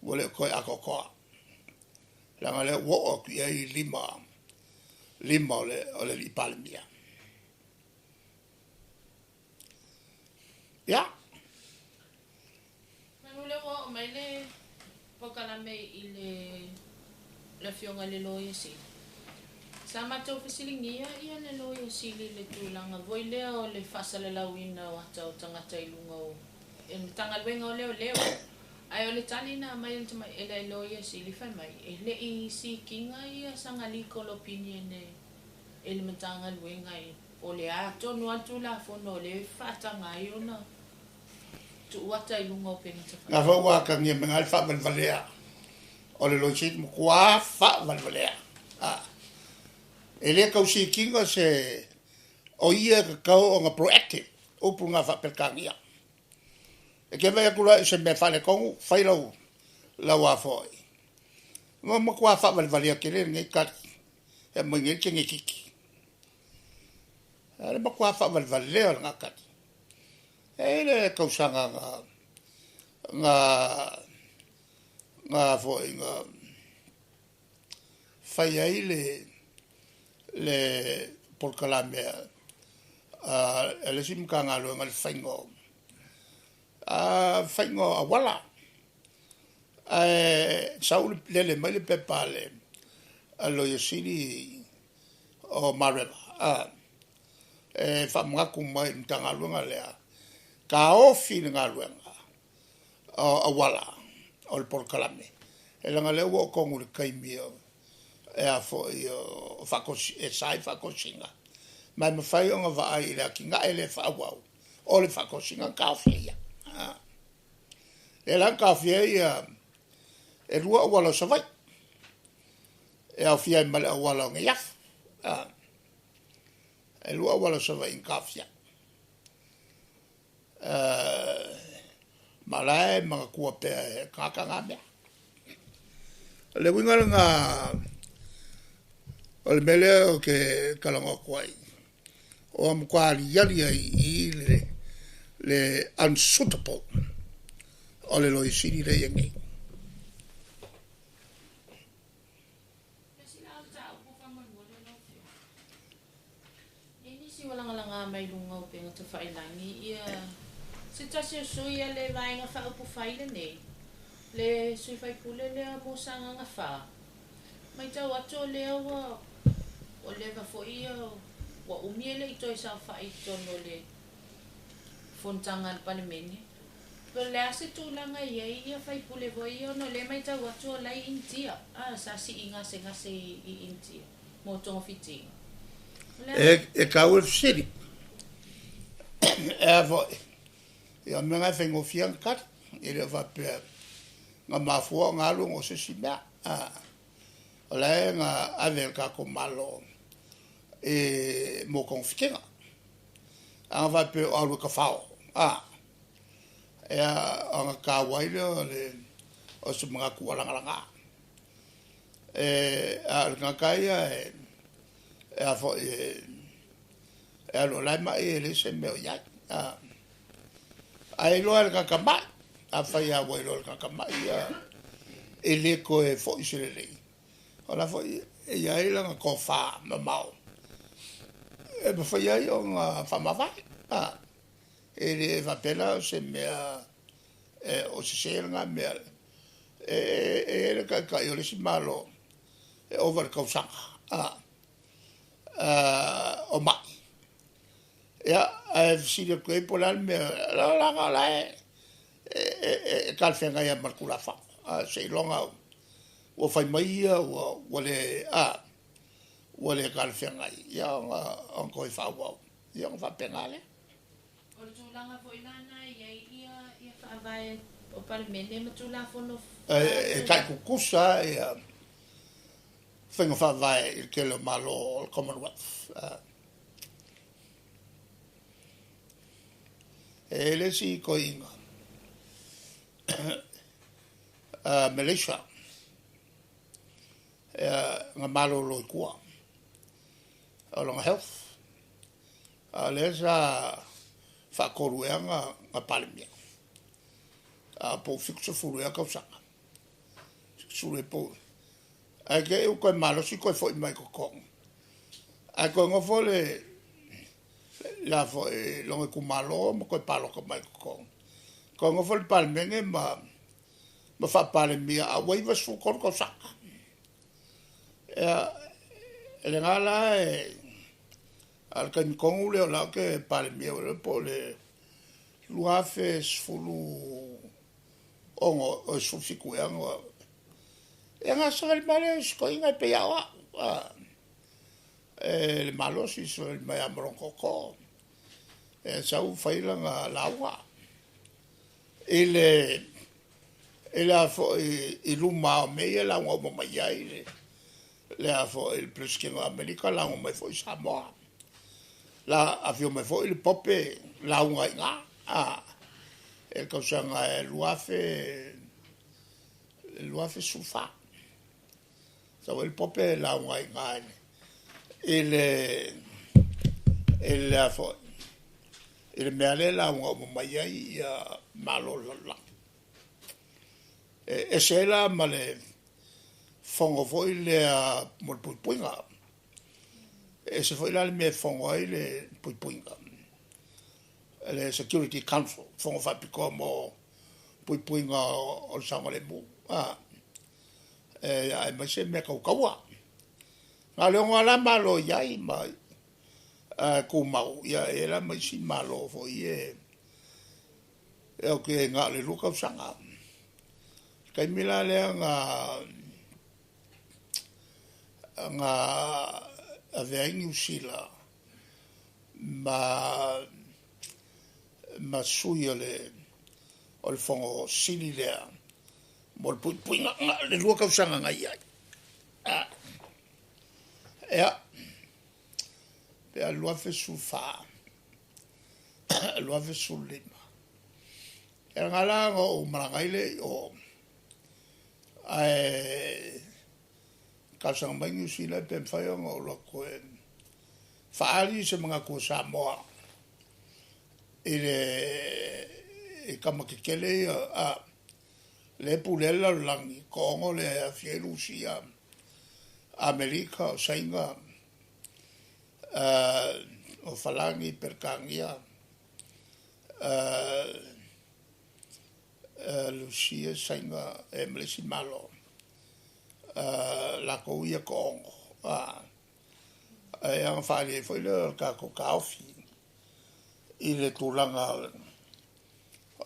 ua le o toe atoatoa, leaga o lea ua oo atu i ai lima o le alii Palemia. Ia. Manu lea ua oo mai le polokalame i le Afioga i le Loia Sili. Sa matou fesiligia ia le Loia Sili i le tulaga foi lea o le faasalalauina o ata o tagata i luga o le Matagaluega o Leoleo. Ae o le tali na aumai e le Loia Sili fai mai, e le i seek ina ia sana legal opinion e le Matagaluega o le a tonu lava le Tulafono o lea e faataga ai ona tuu ata i luga o upega Na foi ua atagia mai le faavalevalea o le Loia Sili, matua faavalevalea. E le tau seek ina se o ia e tatau ona proactive, upu na faa-Peretania. E te vaai atu loa i se mea faaletonu, fai lau a foi. Ma matua faavalevalea tele lenei tali, e aumai nei le tenetiti. Le matua faavalevalea o lena tali. E i ai le tausaga na foi na fai ai le polokalame a le isi Matagaluega i le faiga o auala. Ae sau lele mai le pepa a le Loia Sili o Mareva e faamanatu mai i le Matagaluega lea, taofi le galuega o auala o le polokalame, e leaga o lea ua oo tonu i le taimi e a foi o e sa ai faatosina, ma e mafai ona vaai i le atinae lea faaauau o le faatosina ona taofi ai lea. Lea la na taofia ai e 2 auala o Savaii, e aofia ai ma le auala o Neiafu. E 2 auala o Savaii na taofia ai. Ma o la e manatua pea e tagata na mea. Le uiga lena o le mea lea ou te talanoa atu ai, ua matua aliali ai i i le unsuitable o le Loia Sili lea e i ai nei. Le isi la o le mataupu faamolemole lau Afioga. E i ai nisi ua lagalaga mai luga o upega tafailagi ia se tasi o sui a le Vaega Faaupufai lenei, le sui faipule lea mo Sagaga 4, matau atu o lea ua ua leva foi ia ua umi e le i toe saofai i totonu o le fonotaga a le Palemene. Po o le a se tulaga e i ai ia faipule foi ia ona o lea e matau atu o la e i Initia, a sa sii gasegase i Initia mo togafitiga. O le a E, e taua le fesili. E a foi, ia o mea na e faigofie ona tali. E le o faapea na mafua ona alu ona o se isi mea. A, o la e na ave e le tatou Malo e mo togafitiga. A na faapea o alu e tafao, a, ea ona taua ai lea o le o se manatu ua lagalaga. E, a o le tagata ia e, e a foi e, e alu o la e mai e leai se mea o i ai. A, ae iloa e le tagata mai, afai lava ua iloa e le tagata mai ia e le toe foi se lelei, o la foi e i ai lana tofa mamao e mafai ai ona faamavae. A, e le faapea la o se mea e, o sesē lena mea. E, e, e i ai le taitai o le isi Malo e ova i le tausaga a, a, o mai. Ia, ae fesili atu ai po o le a le mea, leaga o la e, e, e, e talafeagai lava ma le Tulafono. A, seiloga ua fai mai ia ua, ua le, a, ua le talafeagai, ia ona, ona toe faaauau. Ia ona faapena lea. O le tulaga foi la lena e i ai ia ia faavae o Palemene ma Tulafono E, e tai tutusa ia faiga faavae i le tele o Malo o le Commonwealth. E le isi toeaina Malaysia na malolo i tua o lona health, a o lea sa faatolu ea na, na Palemia, a po o 70 ea tausaga, 70 e po ae te i ua toe malosi toe foi mai i totonu, ae toe nofo le la foi lona itumalo ma toe palota mai i totonu, toe nofo le Palemene ma ma faapalemia a ua 93 tausaga. Ia, lena la e a o le taimi tonu lea o la ou te Palemia po o le 2016 o 17 ea na ia na savali mai lea o si toeaina e pei lava o au a, e le malosi savali mai lava ma lona tootoo. E sau fai lana lauga i le i le a foi i luma o mea ia e lauga uma mai ai le le a foi le Peresetene o Amerika, lauga mai foi Samoa. La afio mai foi le Pope lauga i ina a, e le tausaga e 2000 2014. Sau ai le Pope lauga i ina i le i le a foi i le mea lea e lauga uma mai ai ia Malo o le lalolagi. E ese ai la ma le fono foi lea mo le puipuiga. E ese foi la le mea e fono ai le puipuiga, le Security Council, fono faapitoa mo puipuiga o le saogalemu. A, e aemaise mea tau taua. Na o le ono lava la Malo i ai ma tumau, ia e i ai la ma isi Malo foi e e ou te na o le 2 tausaga. Taimi la lea na na avea ai Niu Sila ma ma sui o le o le fono sili lea mo le puipuiga na o le 2 tausaga na i ai. A, ia, pe a 2014, 2015. Ia na la na ou malaga ai lea i o Ae talosaga mai Niu Sila pe mafai ona ou alu atu e faaali se manatu o Samoa i le i tama tetele ia lea e pulea le lalolagi, toaono lea e aofia ai Lusia, Amerika, o Saina, o Falani, Peretania, Lusia, Saina ma le isi Malo, latou ia toaono, e aga faaalia ai foi lea o le tatou taofi i le tulaga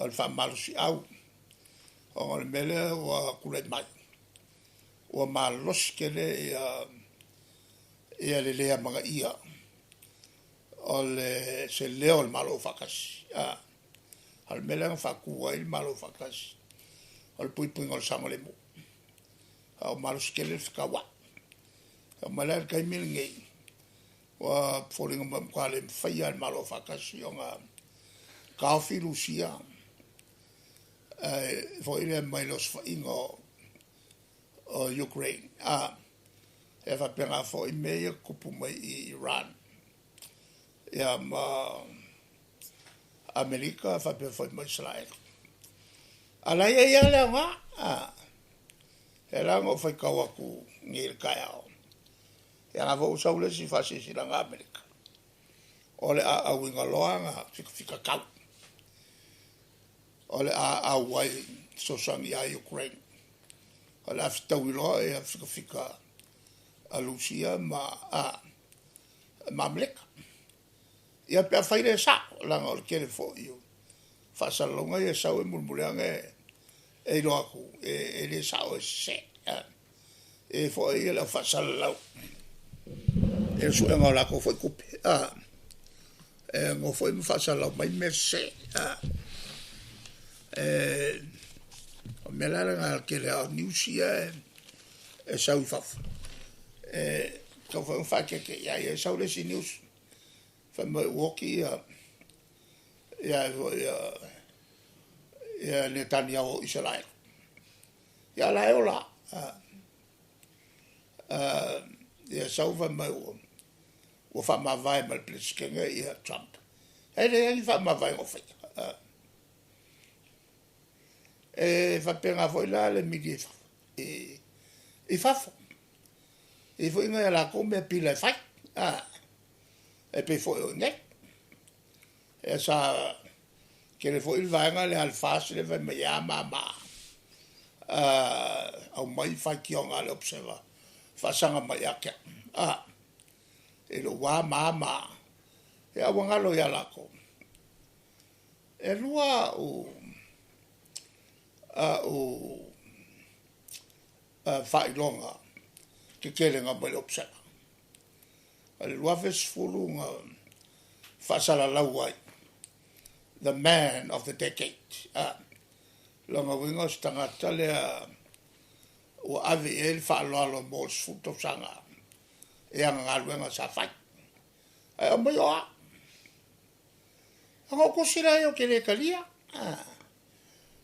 o le faamalosiau, ona o le mea lea ua tulai mai, ua malosi tele ia le le amanaia o le se leo o le Malo Aufaatasi. A o le mea lea na faatu ai le Malo Aufaatasi, o le puipuiga o le saogalemu, a ua malosi tele le fetauai. E oo mai la i le taimi lenei, ua foliga mai ua matua le mafai lava e le Malo Aufaatasi ona taofi Lusia foi lea mai le osofaiga o Ukraine. E faapena foi mea ia tutupu mai i Iran ia ma Amerika faapea foi ma Isaraelu. A o la e i ai lava le aoga. E ala ona ou faitau atu nei i le taeao, ia la foi ua sau le isi faasilasilaga a Amerika, o le a auina loa ana fitafitatau, o le a auai fesoasoani ia Ukraine. O le a fetaui loa ia fikafika a Lusia ma Amerika. Ia pe afai lea e sao, leaga o le tele foi o faasalalauga ia e sau e mulimuli ane e iloa atu e le sao e sese. E foi ia le au faasalalau i le suega o latou foi tupe. E nofo foi ma faasalalau mai mea sese. O mea la lena o le tele lava o news ia e sau i fafo, e tatau foi ona faaeteete i ai. E sau le isi news fai mai ua oti ia ia ia Netaniahu o Isaraelu. Ia a o la e ola. Ia sau fai mai ua faamavae ma le Peresetene ia Trump. E leai ni faamavaega o faia. E faapena foi la le media i fafo. E i ai foi nai a latou mea pila e fai, e pei foi o i inei. E sa tele foi le vaega lea a le FAST lea fai mai e a ma aumai faitioga a le Observer faasaga mai ia te au. I lou a ma a ma a, ia ua galo ia latou. E lua a'u faailoga tetele na aumai le Observer. O le 2010 na faasalalau ai, the man of the decade. Lona uiga o se tagata lea ua ave i ai le faaaloalo mo le 10 tausaga i ana galuega sa fai. Ae aumai o au. Ona ou tusi lea ou te le talia.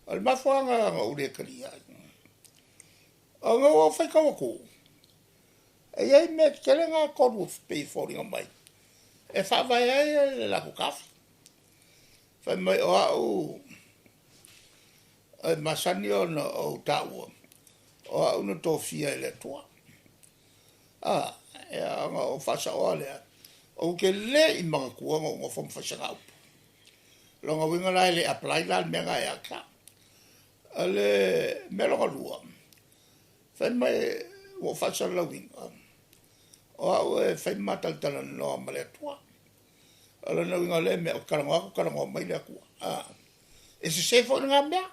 O le mafuaaga na ou le talia ai, ona ua ou faitau atu, e i ai mea tetele na e tolu e pei e foliga mai e faavae ai le latou taofi. Fai mai o au e masani ona ou taua, o au na tofia e le Atua. Ia ona ou faasaoa lea, ou te le i manatua ona ou nofo ma fai sana upu. Lona uiga la e le apply la le mea lena ia te au. O le mea lona lua, fai mai ua ou faasalalauina, o au e fai ma talatalanoa ma le Atua. O lona uiga o lea mea, ou te talanoa atu, talanoa mai le Atua. E sese foi lena mea.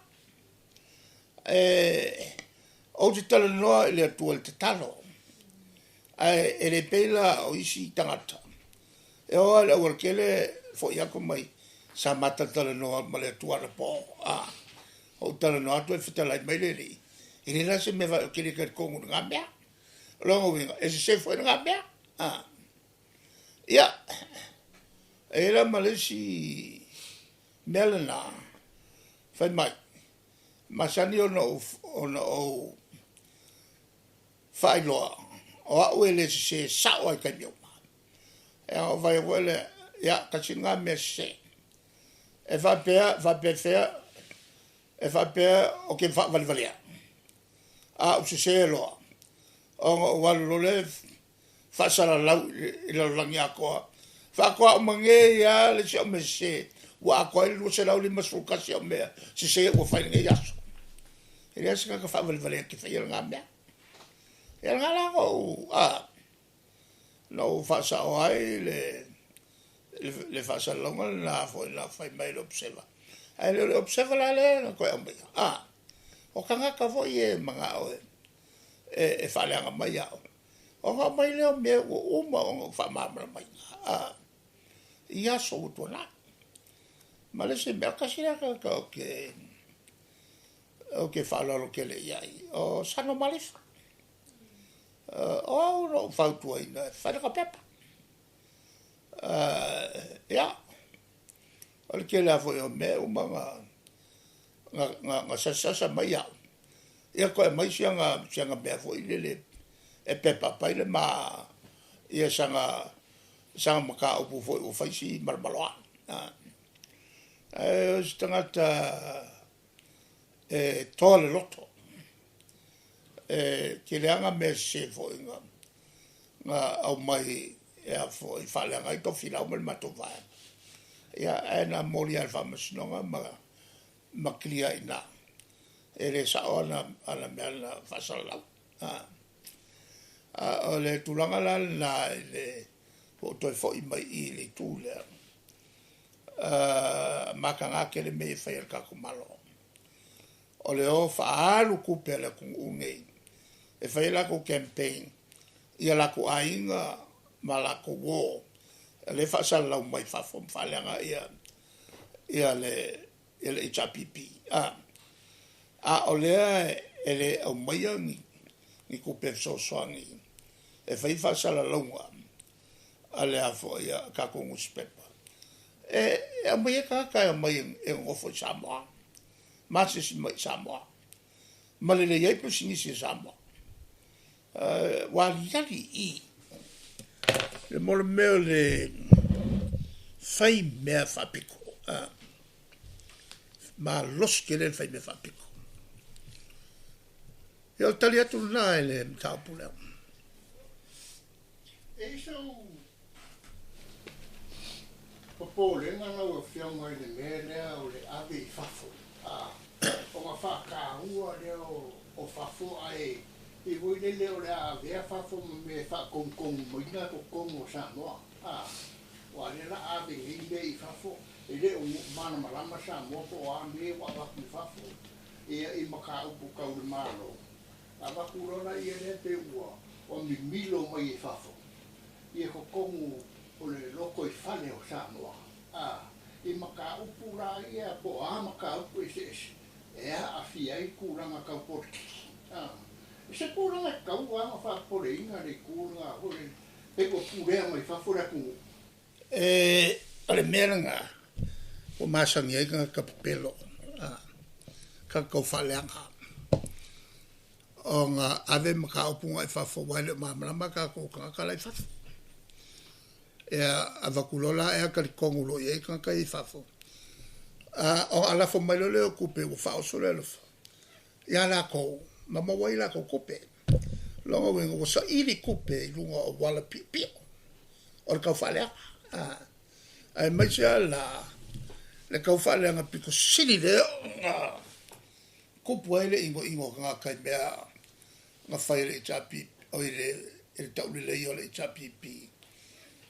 Ou te talanoa i le Atua i le tatalo, ae e le pei la o isi tagata, e oo lava i le aualatele foi atu mai, sa ma talatalanoa ma le Atua anapo. Ou talanoa atu e fetalai mai le Alii, e leai la se mea ou te le talitonu i lena mea. O lona uiga, e sese foi lena mea. Ia, e i ai la ma le isi mea lena, fai mai, masani ona ou faailoa o a'u e lē sesē sa'o ai taimi uma. E o vai foi le ia tasi lena mea sesē e faapea faapefea e faapea o te faavalevalea a ou sesē loa ona ou alu loa lea faasalalau i le lalolagi atoa faatoa uma nei a le isi au mea sesē ua atoa ai le 251 au mea sesē ua fai i lenei aso. E leai se tagata faavalevalea e te faia lena mea. Ia lena la na ou na ou faasao ai le faasalalauga lena foi na fai mai le Observer. Ae le o le Observer la lea na toe aumaia, o tagata foi e manao e faaleaga mai au, ona aumai lea o mea ua uma ona ou faamalamalamaina i aso ua tuanai. Ma le isi mea, tasi lea tagata ou te faaaloalo tele i ai, o Sano Malifa. O au na ou fautuaina e fai lana pepa. Ia, o le tele lava foi o mea e uma ona sasa mai au, ia toe aumai si ana mea foi lele e pepa up ai le ma ia sana mataupu foi ua fai si malomaloa. Ae o se tagata e toa le loto, e tele lava mea sesē foi na aumai e a foi faaleaga ai Tofilau ma le matou vaega. Ia ae na momoli lava i le faamasinoga ma clear ai i ina. E le sao ana mea na faasalalau. A o le tulaga la lena i le ua ou toe foi mai i i le itu lea, mataga tele mea ia e fai e le tatou Malo. O le o faaalu tupe a le atunuu nei e fai ai latou campaign ia latou aiga ma latou uo lea e faasalalau mai fafo ma faaleaga ia le HRPP. A o lea e le aumaia ni tupe fesoasoani e fai faasalalauga a le a foi a tatou nusipepa e aumai ai tagata e omai e nonofo i Samoa ma asiasi mai i Samoa ma lelei ai pisinisi a Samoa. Ua aliali i i le mo le mea o le fai mea faapito, malosi tele le fai mea faapito. Ia o le tali atu lena i le mataupu lea. E i ai sou popolega lau Afioga i le mea lea o le ave i fafo, ona faataua lea o fafo ae pei foi lele o le a avea fafo ma mea e faatonutonumaina totonu o Samoa. Aua o lea o le a ave nei mea i fafo, e le o malamalama Samoa po o a mea ua avatu i fafo ia i mataupu tau le Malo. Avatu loa laia lea pei ua mimilo mai i fafo ia totonu o le lotoifale o Samoa. I mataupu la ia po o a mataupu eseese e aafia ai tulaga tau polokiki. I se tulaga e tatau lava ona faapopoleina le itu lena foi lele pei ua pulea mai fafo le atunuu. E o le mea lena ua masani ai tagata pepelo, tagata tau faaleaga ona ave mataupu agai fafo aua e le o malamalama tatou tagata la i fafo. Ia avatu loa la ea talitonu loa i ai tagata ia i fafo. Ona alafo mai loa lea o tupe ua faaoso le alofa ia latou ma maua ai latou tupe. Lona uiga ua saili tupe i luga o auala piopio o le tau faaleaga. Aemaise lava la le tau faaleaga pito sili lea ona tupu ai le inoino o tagata i mea na fai e le HRPP, o i le taulelei o le HRPP.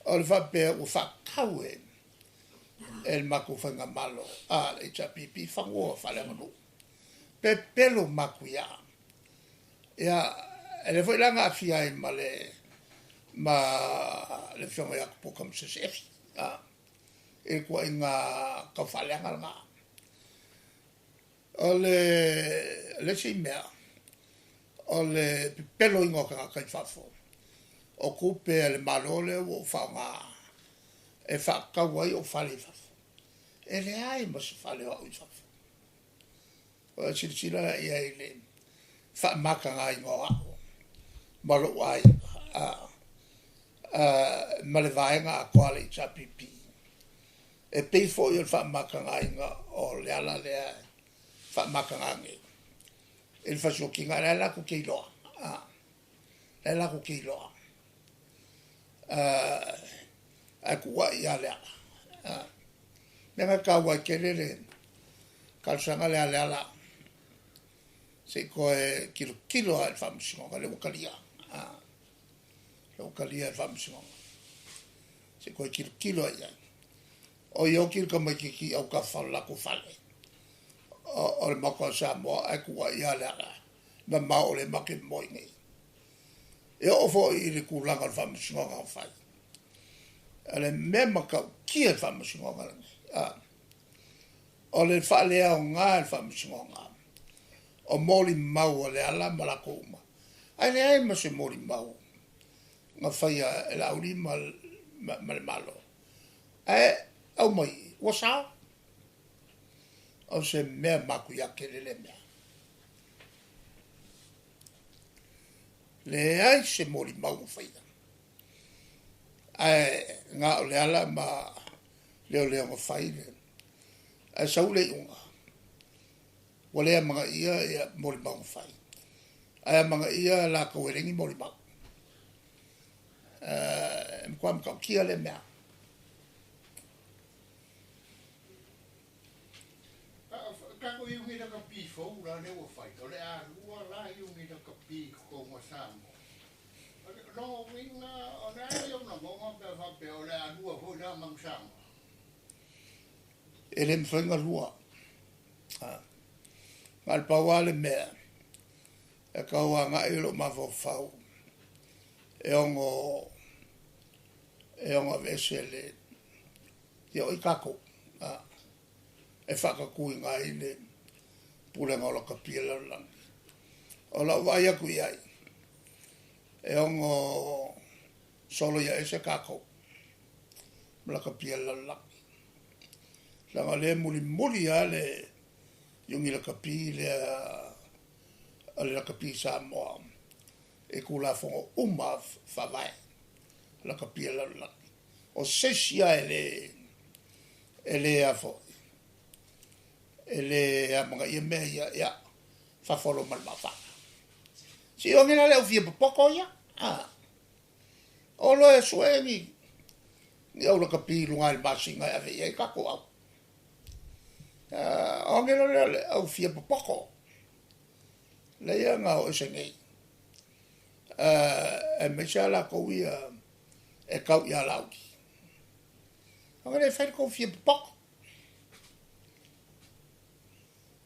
O le faapea ua faatau e le matou faigamalo le HRPP fanua faaleaganuu. Pepelo matuia. Ia, e le foi la na aafia ai ma le afioga ia Iakopo Tamasese Efi i le tuuaiga tau faaleaga lena. O le isi mea, o le pepeloina o tagata i fafo, o tupe a le Malo lea ua ou faaaoga e faatau ai ou fale i fafo. E leai ma se fale o au i fafo. O le silasila la i ai i le faamatagaina o au. ma lou aiga ma le vaega atoa a le HRPP. E pei foi o le faamatagaina o le ala lea e faamataga nei i le fasioti,a lea latou te iloa, lea latou te iloa, ae tuuai ia Leala. Mea na e taua ai tele le talosaga lea a Leala, se i toe tilotilo lava i le Faamasinoga lea ua talia, lea ua talia e le Faamasinoga, se i toe tilotilo lava i ai. O oti le tamaitiiti i autafa o le latou fale o le Maota o Samoa ae tuuai ia Leala, mamao o lea matou te momoe i inei. E oo foi i le tulaga o le Faamasinoga na fai, o le mea matautia i le Faamasinoga lenei, o le faaleaoga e le Faamasinoga o molimau a Leala ma latou uma, ae leai ma se molimau na faia e Laauli ma le Malo, ae aumai ua sao. O se mea matuia tele lea mea. Leai se molimau na faia, ae na o Leala ma leoleo na fai le, ae sau le iuga, ua le amanaia ia molimau na fai, ae amanaia latou e leai ni molimau. E matua matautia lea mea. Tatou iugi lakapi fou la lea ua fai, o le a lua la iugi lakapi i totonu o Samoa. Lona uiga, o le a le ou lagona pe a faapea o le a lua foi la Manu Samoa? E le mafai ona lua. Na o le pau lava le mea e tau agai lou mafaufau e ono aveese le ia o i tatou e faatatuina ai le pulega o lakapi a le lalolagi. O lau vaai atu i ai, e ono solo ia ese tatou ma lakapi a le lalolagi. Leaga o lea mulimuli lava le iugi lakapi lea o le lakapi Samoa i Tulafono uma faavae lakapi a le lalolagi. O se isi lava e le a foi, e le amanaia mea ia, ia, fafo loa ma le maaveave. Si o la le au fia popoto ia. O loa e sue ni au lakapi i luga i le masina e ave i ai tatou au. O ngelo lea le au fia popoto. Le ia nga o ese nei. E aemaise lava latou ia e tau ia Laauli. O ngelo e fai le tou fia popoto.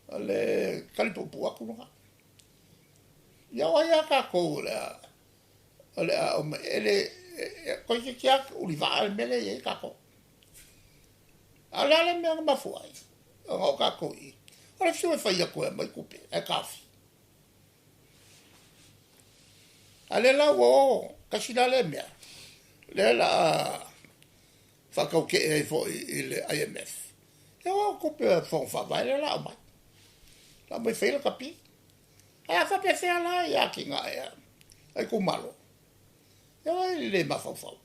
O le tali puupuu atu lena. Ia o ai lava tatou o le a aumai, e le, toeitiiti lava ulivaa le mea lea e i ai tatou. A o le a le mea na mafua ai ona o tatou i i? O le fiu e fai atu e aumai tupe, ae taofi. A o lea la ua o, tasi la lea mea, lea o le a faatautee ai foi i le IMF. E o tupe a Fono Faavae lea o le a aumai. La aumai fai lakapi. Ae a faapefea la ia atinae a itumalo? E o ai le mafaufau.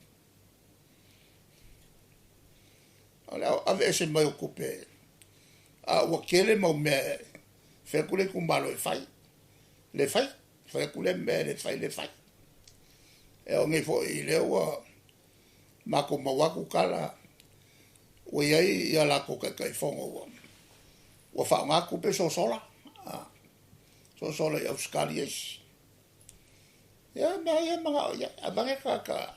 O le aveese mai o tupe, a ua tele mau mea fai atu le itumalo e fai, le fai, fai atu le mea le fai, le fai. E oo nei foi i lea ua matou maua atu tala, ua i ai ia latou taitaifono ua faaaoga tupe sosola, sosola i Ausetalia isi. Ia mea ia manao i ai, avane tagata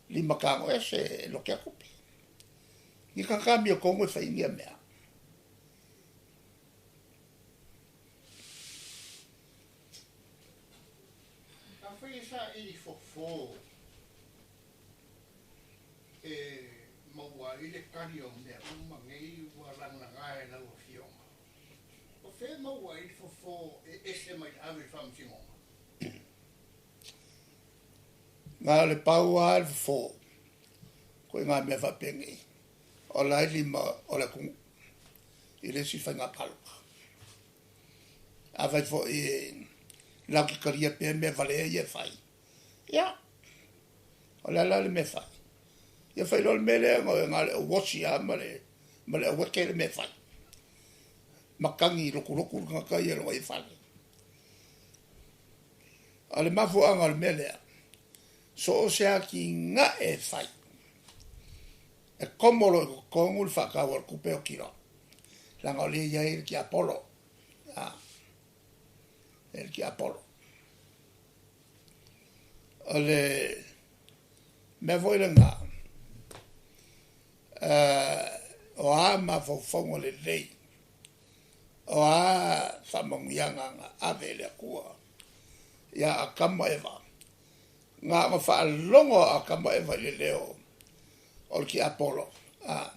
lima tago ese e lotea tupe. Ni tagata amiotonu e fai ia mea. Afai e saili fofo e maua ai le tali o mea uma nei ua lagalaga e lau afioga, o fea maua ai le fofo e ese mai le ave i le Faamasinoga? Na o le pau lava le fofo, ko i ngā mea faapenei, o la e lima o le atunuu i le isi faiga palota. Afai foi e latou te talia pea mea valea ia e fai. Ia, o le a la le mea e fai? Ia fai loa le mea lea na o le auosi lava ma le ma le aweke le mea e fai. Matagi lotulotu le tagata ia i lona ia fale. A o le mafuaaga o le mea lea, so o se atinae e fai, e komo loa i totonu le faataua a le tupe e oti loa, leaga o lea e i ai le tiapolo. A, e le tiapolo. O le mea foi lena, o a mafaufauga lelei, o a faamanuiaga na ave e le Atua ia Atamu ma Eva, na ona faalogo a Atamu ma Eva i le leo o le tiapolo, a,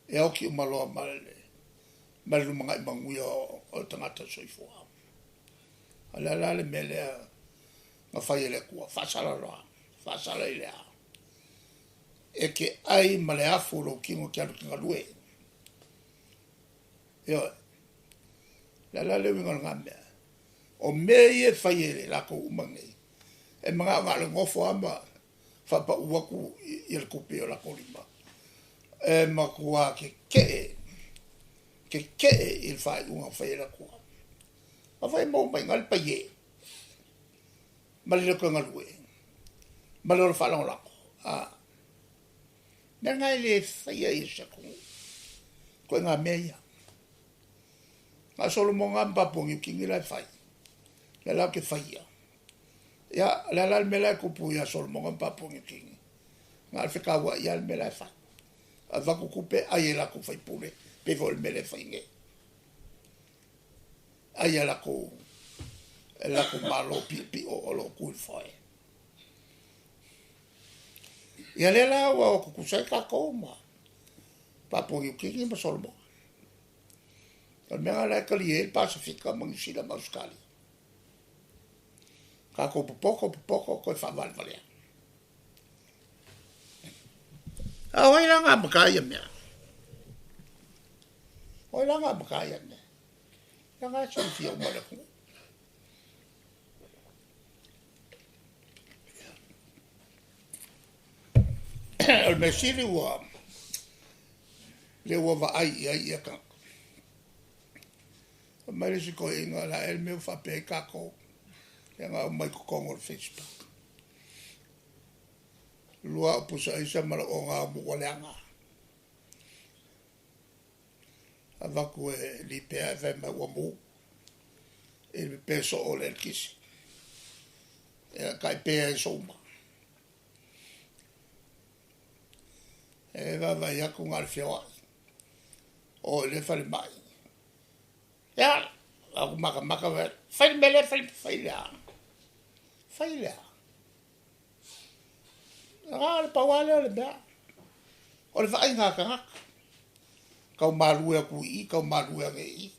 e oti uma loa ma le lumanai manuia o le tagata soifua. O le a la le mea lea na fai e le Atua? Faasala loa, faasala i le a? E te ai ma le afu o lou tino e te alu e te galue. Ioe. Le a la le uiga o lena mea? O mea ia e fai e latou uma nei, e manao na o le nofo lava ma faapau atu i le tupe i o latou lima. E matua tetee, tetee i le faaiuga na fai e le Atua. Afai e maua mai i ina le paie, ma le le toe galue, ma le ola faalagolago, a, mea na e le faia i se atunuu, ituaiga mea ia. Na o Solomoga ma Papua Niu Kini la e fai, lea la ou te faia. Ia, o le a la le mea la e tupu ia Solomoga ma Papua Niu Kini? Na o le fetauai lava le mea la e fai. Avatu tupe ai e latou faipule, pei foi o le mea lea e fai nei. Ai e latou, e latou malo piopio o lo o tu i le foe. Ia lea la ua o tutusa ai tatou ma Papua Niu Kini ma Solomoga. O le mea lena la e talia ai le Pasefika ma Niu Sila ma Ausetalia. Tatou popoto, popoto, toe faavalevalea. A o ai la na amata ia mea? O ai la na amata ia mea? Ia na e silafia uma e le atunuu. O le mea sili ua lea ua vaai i ai ia tagata. Fai mai le isi toeaina, o le a ea le mea ua faapea ai tatou, lea na aumai i totonu o le Facebook. Lua au pusa aisa ma lau ogaomu ua leaga. Avatu e lipea ae fai mai ua mu i le pepe soo o le eletise. Ia tai pe ai aso uma. E vaavaai atu na o le feoai. O i le falemai. Ia, au makamaka fai le mea lea, fai, fai le a. Fai le a. A, o le pau lava lea o le mea. O le vaaiga a tagata. Tau malue atu i i, tau malue ane i i.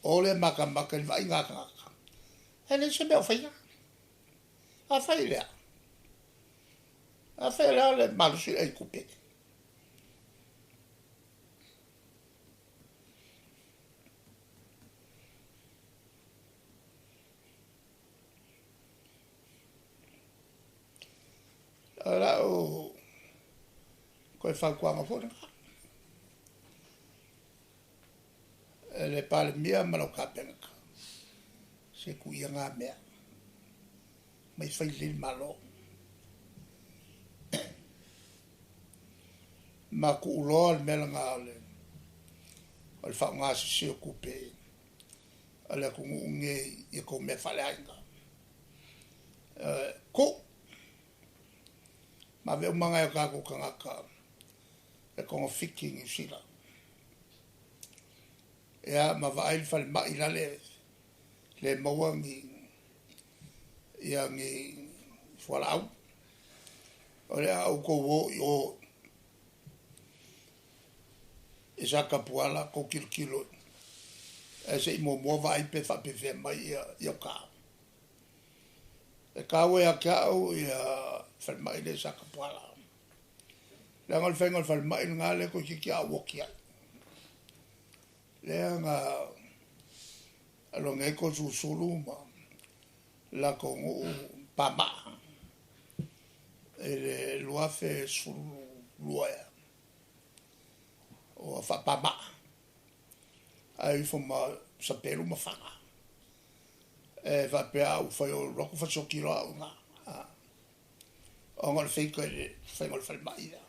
O le makamaka i le vaaiga a tagata. E leai se mea o faia. A fai le a? A fai o le a le malosi o le ai tupe? O lau toe fautuaga foi lena. E le Palemia ma lau Kapeneta, se tuu ia na mea, mai fai lelei le Malo. Ma tuu loa le mea lena o le o le faaaoga sese o tupe a le atunuu nei i tou mea faaleaiga. Tuu, ma ave uma nai o tatou tagata e togafiti i Niu Sila. Ia, ma vaai le falemai lale le maua ni ia ni fualaau. O le a outou o i o i Satapuala tou tilotilo ae se i muamua vaai pe faapefea mai ia ia uta. E taua ia te au ia falemai lea i Satapuala. Leaga o le faiga o le falemai lena lea toeitiiti a ou oti ai. Lea na alogia ai Toesulusulu ma lakou nuu pamaa i le 2012 ea ua faapamaa ae ifo ma Sapelu ma Faga e faapea a ua fai o alu atu fasioti loa au i ina ona o le feika i le faiga o le falemai lea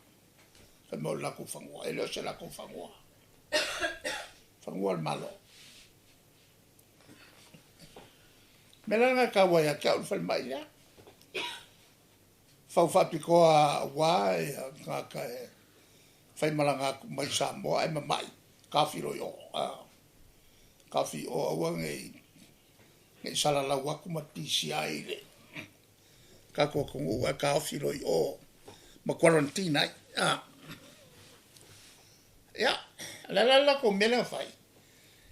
fai mai o le latou fanua e le o se latou fanua fanua o le Malo. O le mea la lena e taua ia te au le falemai lea fau faapitoa aua ia tagata e faimalaga atu mai Samoa ae mamai taofi loa i o taofi i o aua nei nei salalau atu ma pisia ai le tatou atunuu ae taofi loa i o ma quarantine ai. Ia, o le a la le latou mea lea na fai?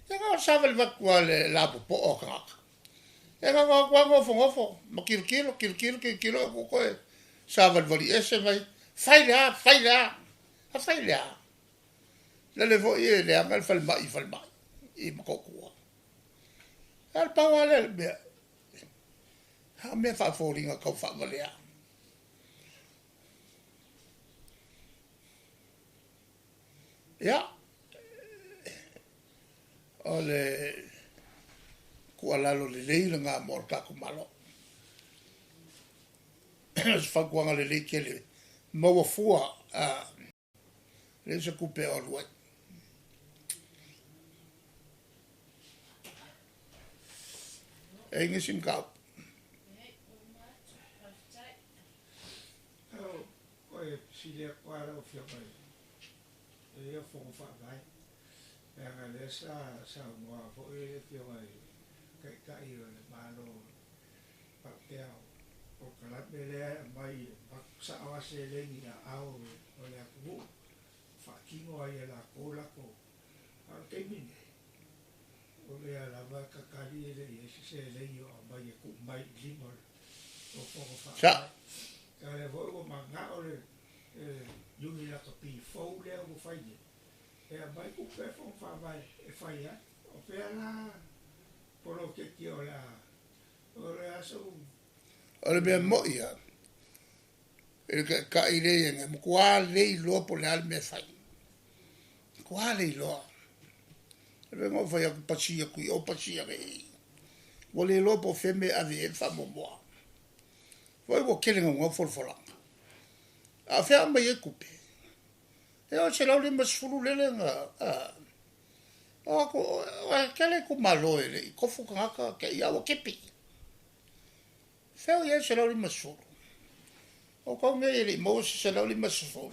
Ia na o le savalivatu lava i le lapopoa o tagata. Ia na o atu lava nofonofo ma tilotilo, tilotilo, tilotilo atu toe savalivali ese mai, fai le a, fai le a, a fai le a? Lele foi e leaga le falemai i falemai i Motootua. A o le pau lava lea o le mea, a o mea faafoliga tau faavalea. Ia, o le tuualalo lelei lena mo le tatou Malo. O se fautuaga lelei tele, maua fua, leai se tupe o alu ai. E i ai nisi mataupu? Oi, fesili atu lava lau Afioga i ia Fono Faavae, leaga lea sa saunoa foi le Afioga i le Taitai o le Malo faapea o polokalame lea e aumai e avatu sao lava seleni i aao o le atunuu faatino ai e latou latou. A o le taimi nei, o lea lava e tatali e le i i ai se seleni o aumai e tuu mai i lima o Fono Faavae. A o lea foi ua manao le iuni lakapi fou lea ua fai nei, e aumai tupe a Fono Faavae e fai ai. O fea la poloketi o le a, o le a sou. O le mea moi lava, i le taitai lea e i ai nei, matua le iloa po o le a le mea e fai. Matua le iloa. E pei ona ou fai atu, pasi atu i o, pasi ane i i. Ua le iloa po o fea le mea e ave i ai le faamuamua. Foi ua tele naunau folafolaga. A o fea e aumai ai tupe? E oo i le 150 lele na, a, o atu, e tele itumalo e le i tofu tagata te i a ua tipi. Fea o i ai le 150? O outou nei e le i maua se 150.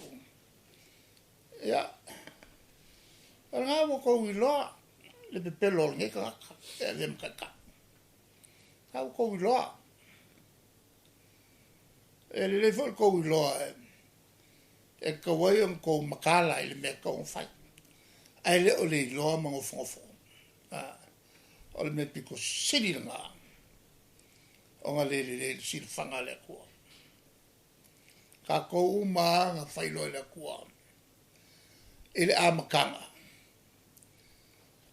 Ia, o lena ua outou iloa le pepelo o lenei tagata e avea ma taitai. Lena ua outou iloa. E lelei foi le tou iloa e tatau ai ona outou mataala i le mea e tatau ona fai. Ae le o le iloa ma nofonofo. O le mea pito sili lena ona le lelei i le silafaga a le Atua. Tatou uma lava na failoa e le Atua i le amataga,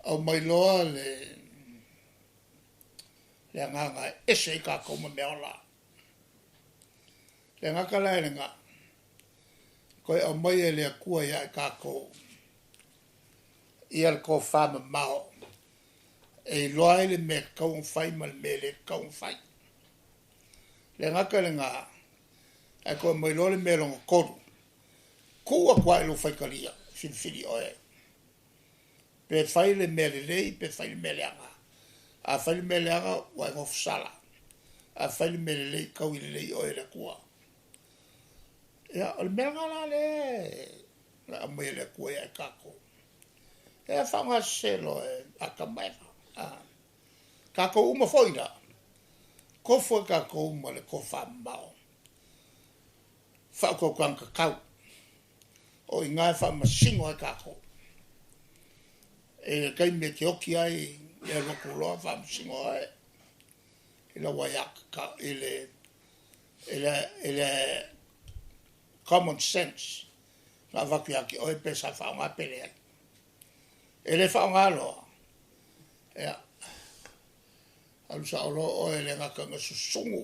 aumai loa le le agaga e ese ai tatou ma meaola. Le gata la e lena, toe aumai e le Atua ia i tatou ia le tofa mamao e iloa ai le mea e tatau ona fai ma le mea e le tatau ona fai. Le gata i lena, ae toe aumai loa le mea lona tolu, tuu atu lava i lou faitalia, filifili oe pe fai le mea lelei pe fai le mea leaga. A fai le mea leaga, ua e gofosala. A fai le mea lelei, taui lelei oe e le Atua. Ia, o le mea lena la lea na aumai e le Atua ia i tatou. E faaaoga sese loa e Atama ma Eva. Tatou uma foi la, tofu ai tatou ma le tofamamao, faautautaga tatau, o i ina e faamasino ai tatou. I le taimi e te oti ai le alu atu loa faamasino oe i lau aiatatau, i le, i le, i le common sense na avatu ia te oe pe sa faaaoga pe leai. E le faaaoga loa, ia. Alu sao loa oe le gata ina susugu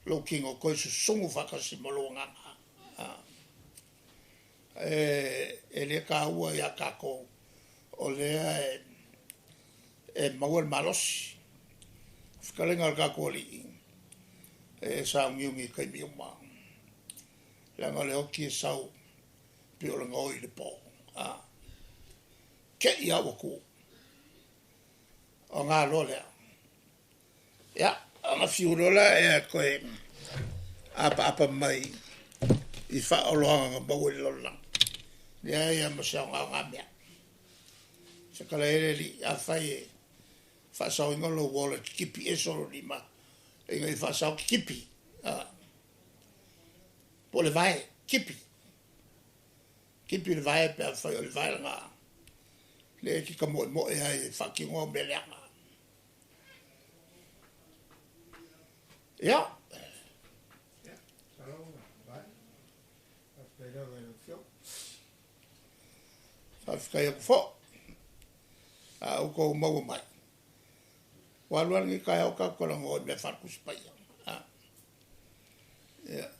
lou tino toe susugu faatasi ma lou agaga. E le taua ia tatou o lea e maua le malosi. Fetalaiga a le tatou Alii, e sauniuni i taimi uma, leaga o le oti e sau pei o le gaoi i le po. Te i lava ua tu, ona loa lea. Ia, ona fiu loa lea e toe apaapa mai i faaoloaga na maua i le lalolagi. Leai lava ma se aoga o na mea. Fetalai ai le Alii, afai e faasaoina lou ola e tipi ese o lou lima, ina ia faasao tipi, po o le vae, tipi. Tipi le vae pe afai o le vae lena, lea e te tamoemoe ai e faatino au mea leaga. Ia. Faafetai atu foi, a outou maua mai, ua alu lava lenei taeao o tatou talanoa i mea faale-Tusi Paia. Ia.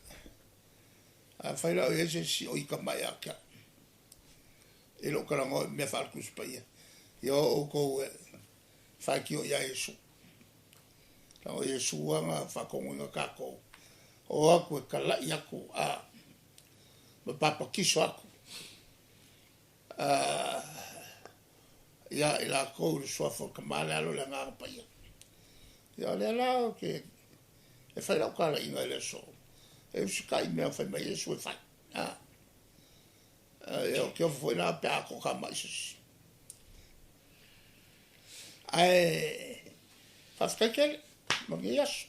Afai la o i ai se isi o ita mai ia te au i lou talanoa i mea faale-Tusi Paia, ia o outou e faitio ia Iesu. Leaga o Iesu lava na faatonuina tatou, o atu e talai atu ma papatiso atu ia i latou i le suafa o le Tama, le Alo, le Agaga Paia. Ia o lea la ou te e fai lau talaiga i le aso, e usitai i mea fai mai Iesu e fai. Ia ou te ofo foi la pe a toatamai se isi. Ae faafetai tele, manuia aso.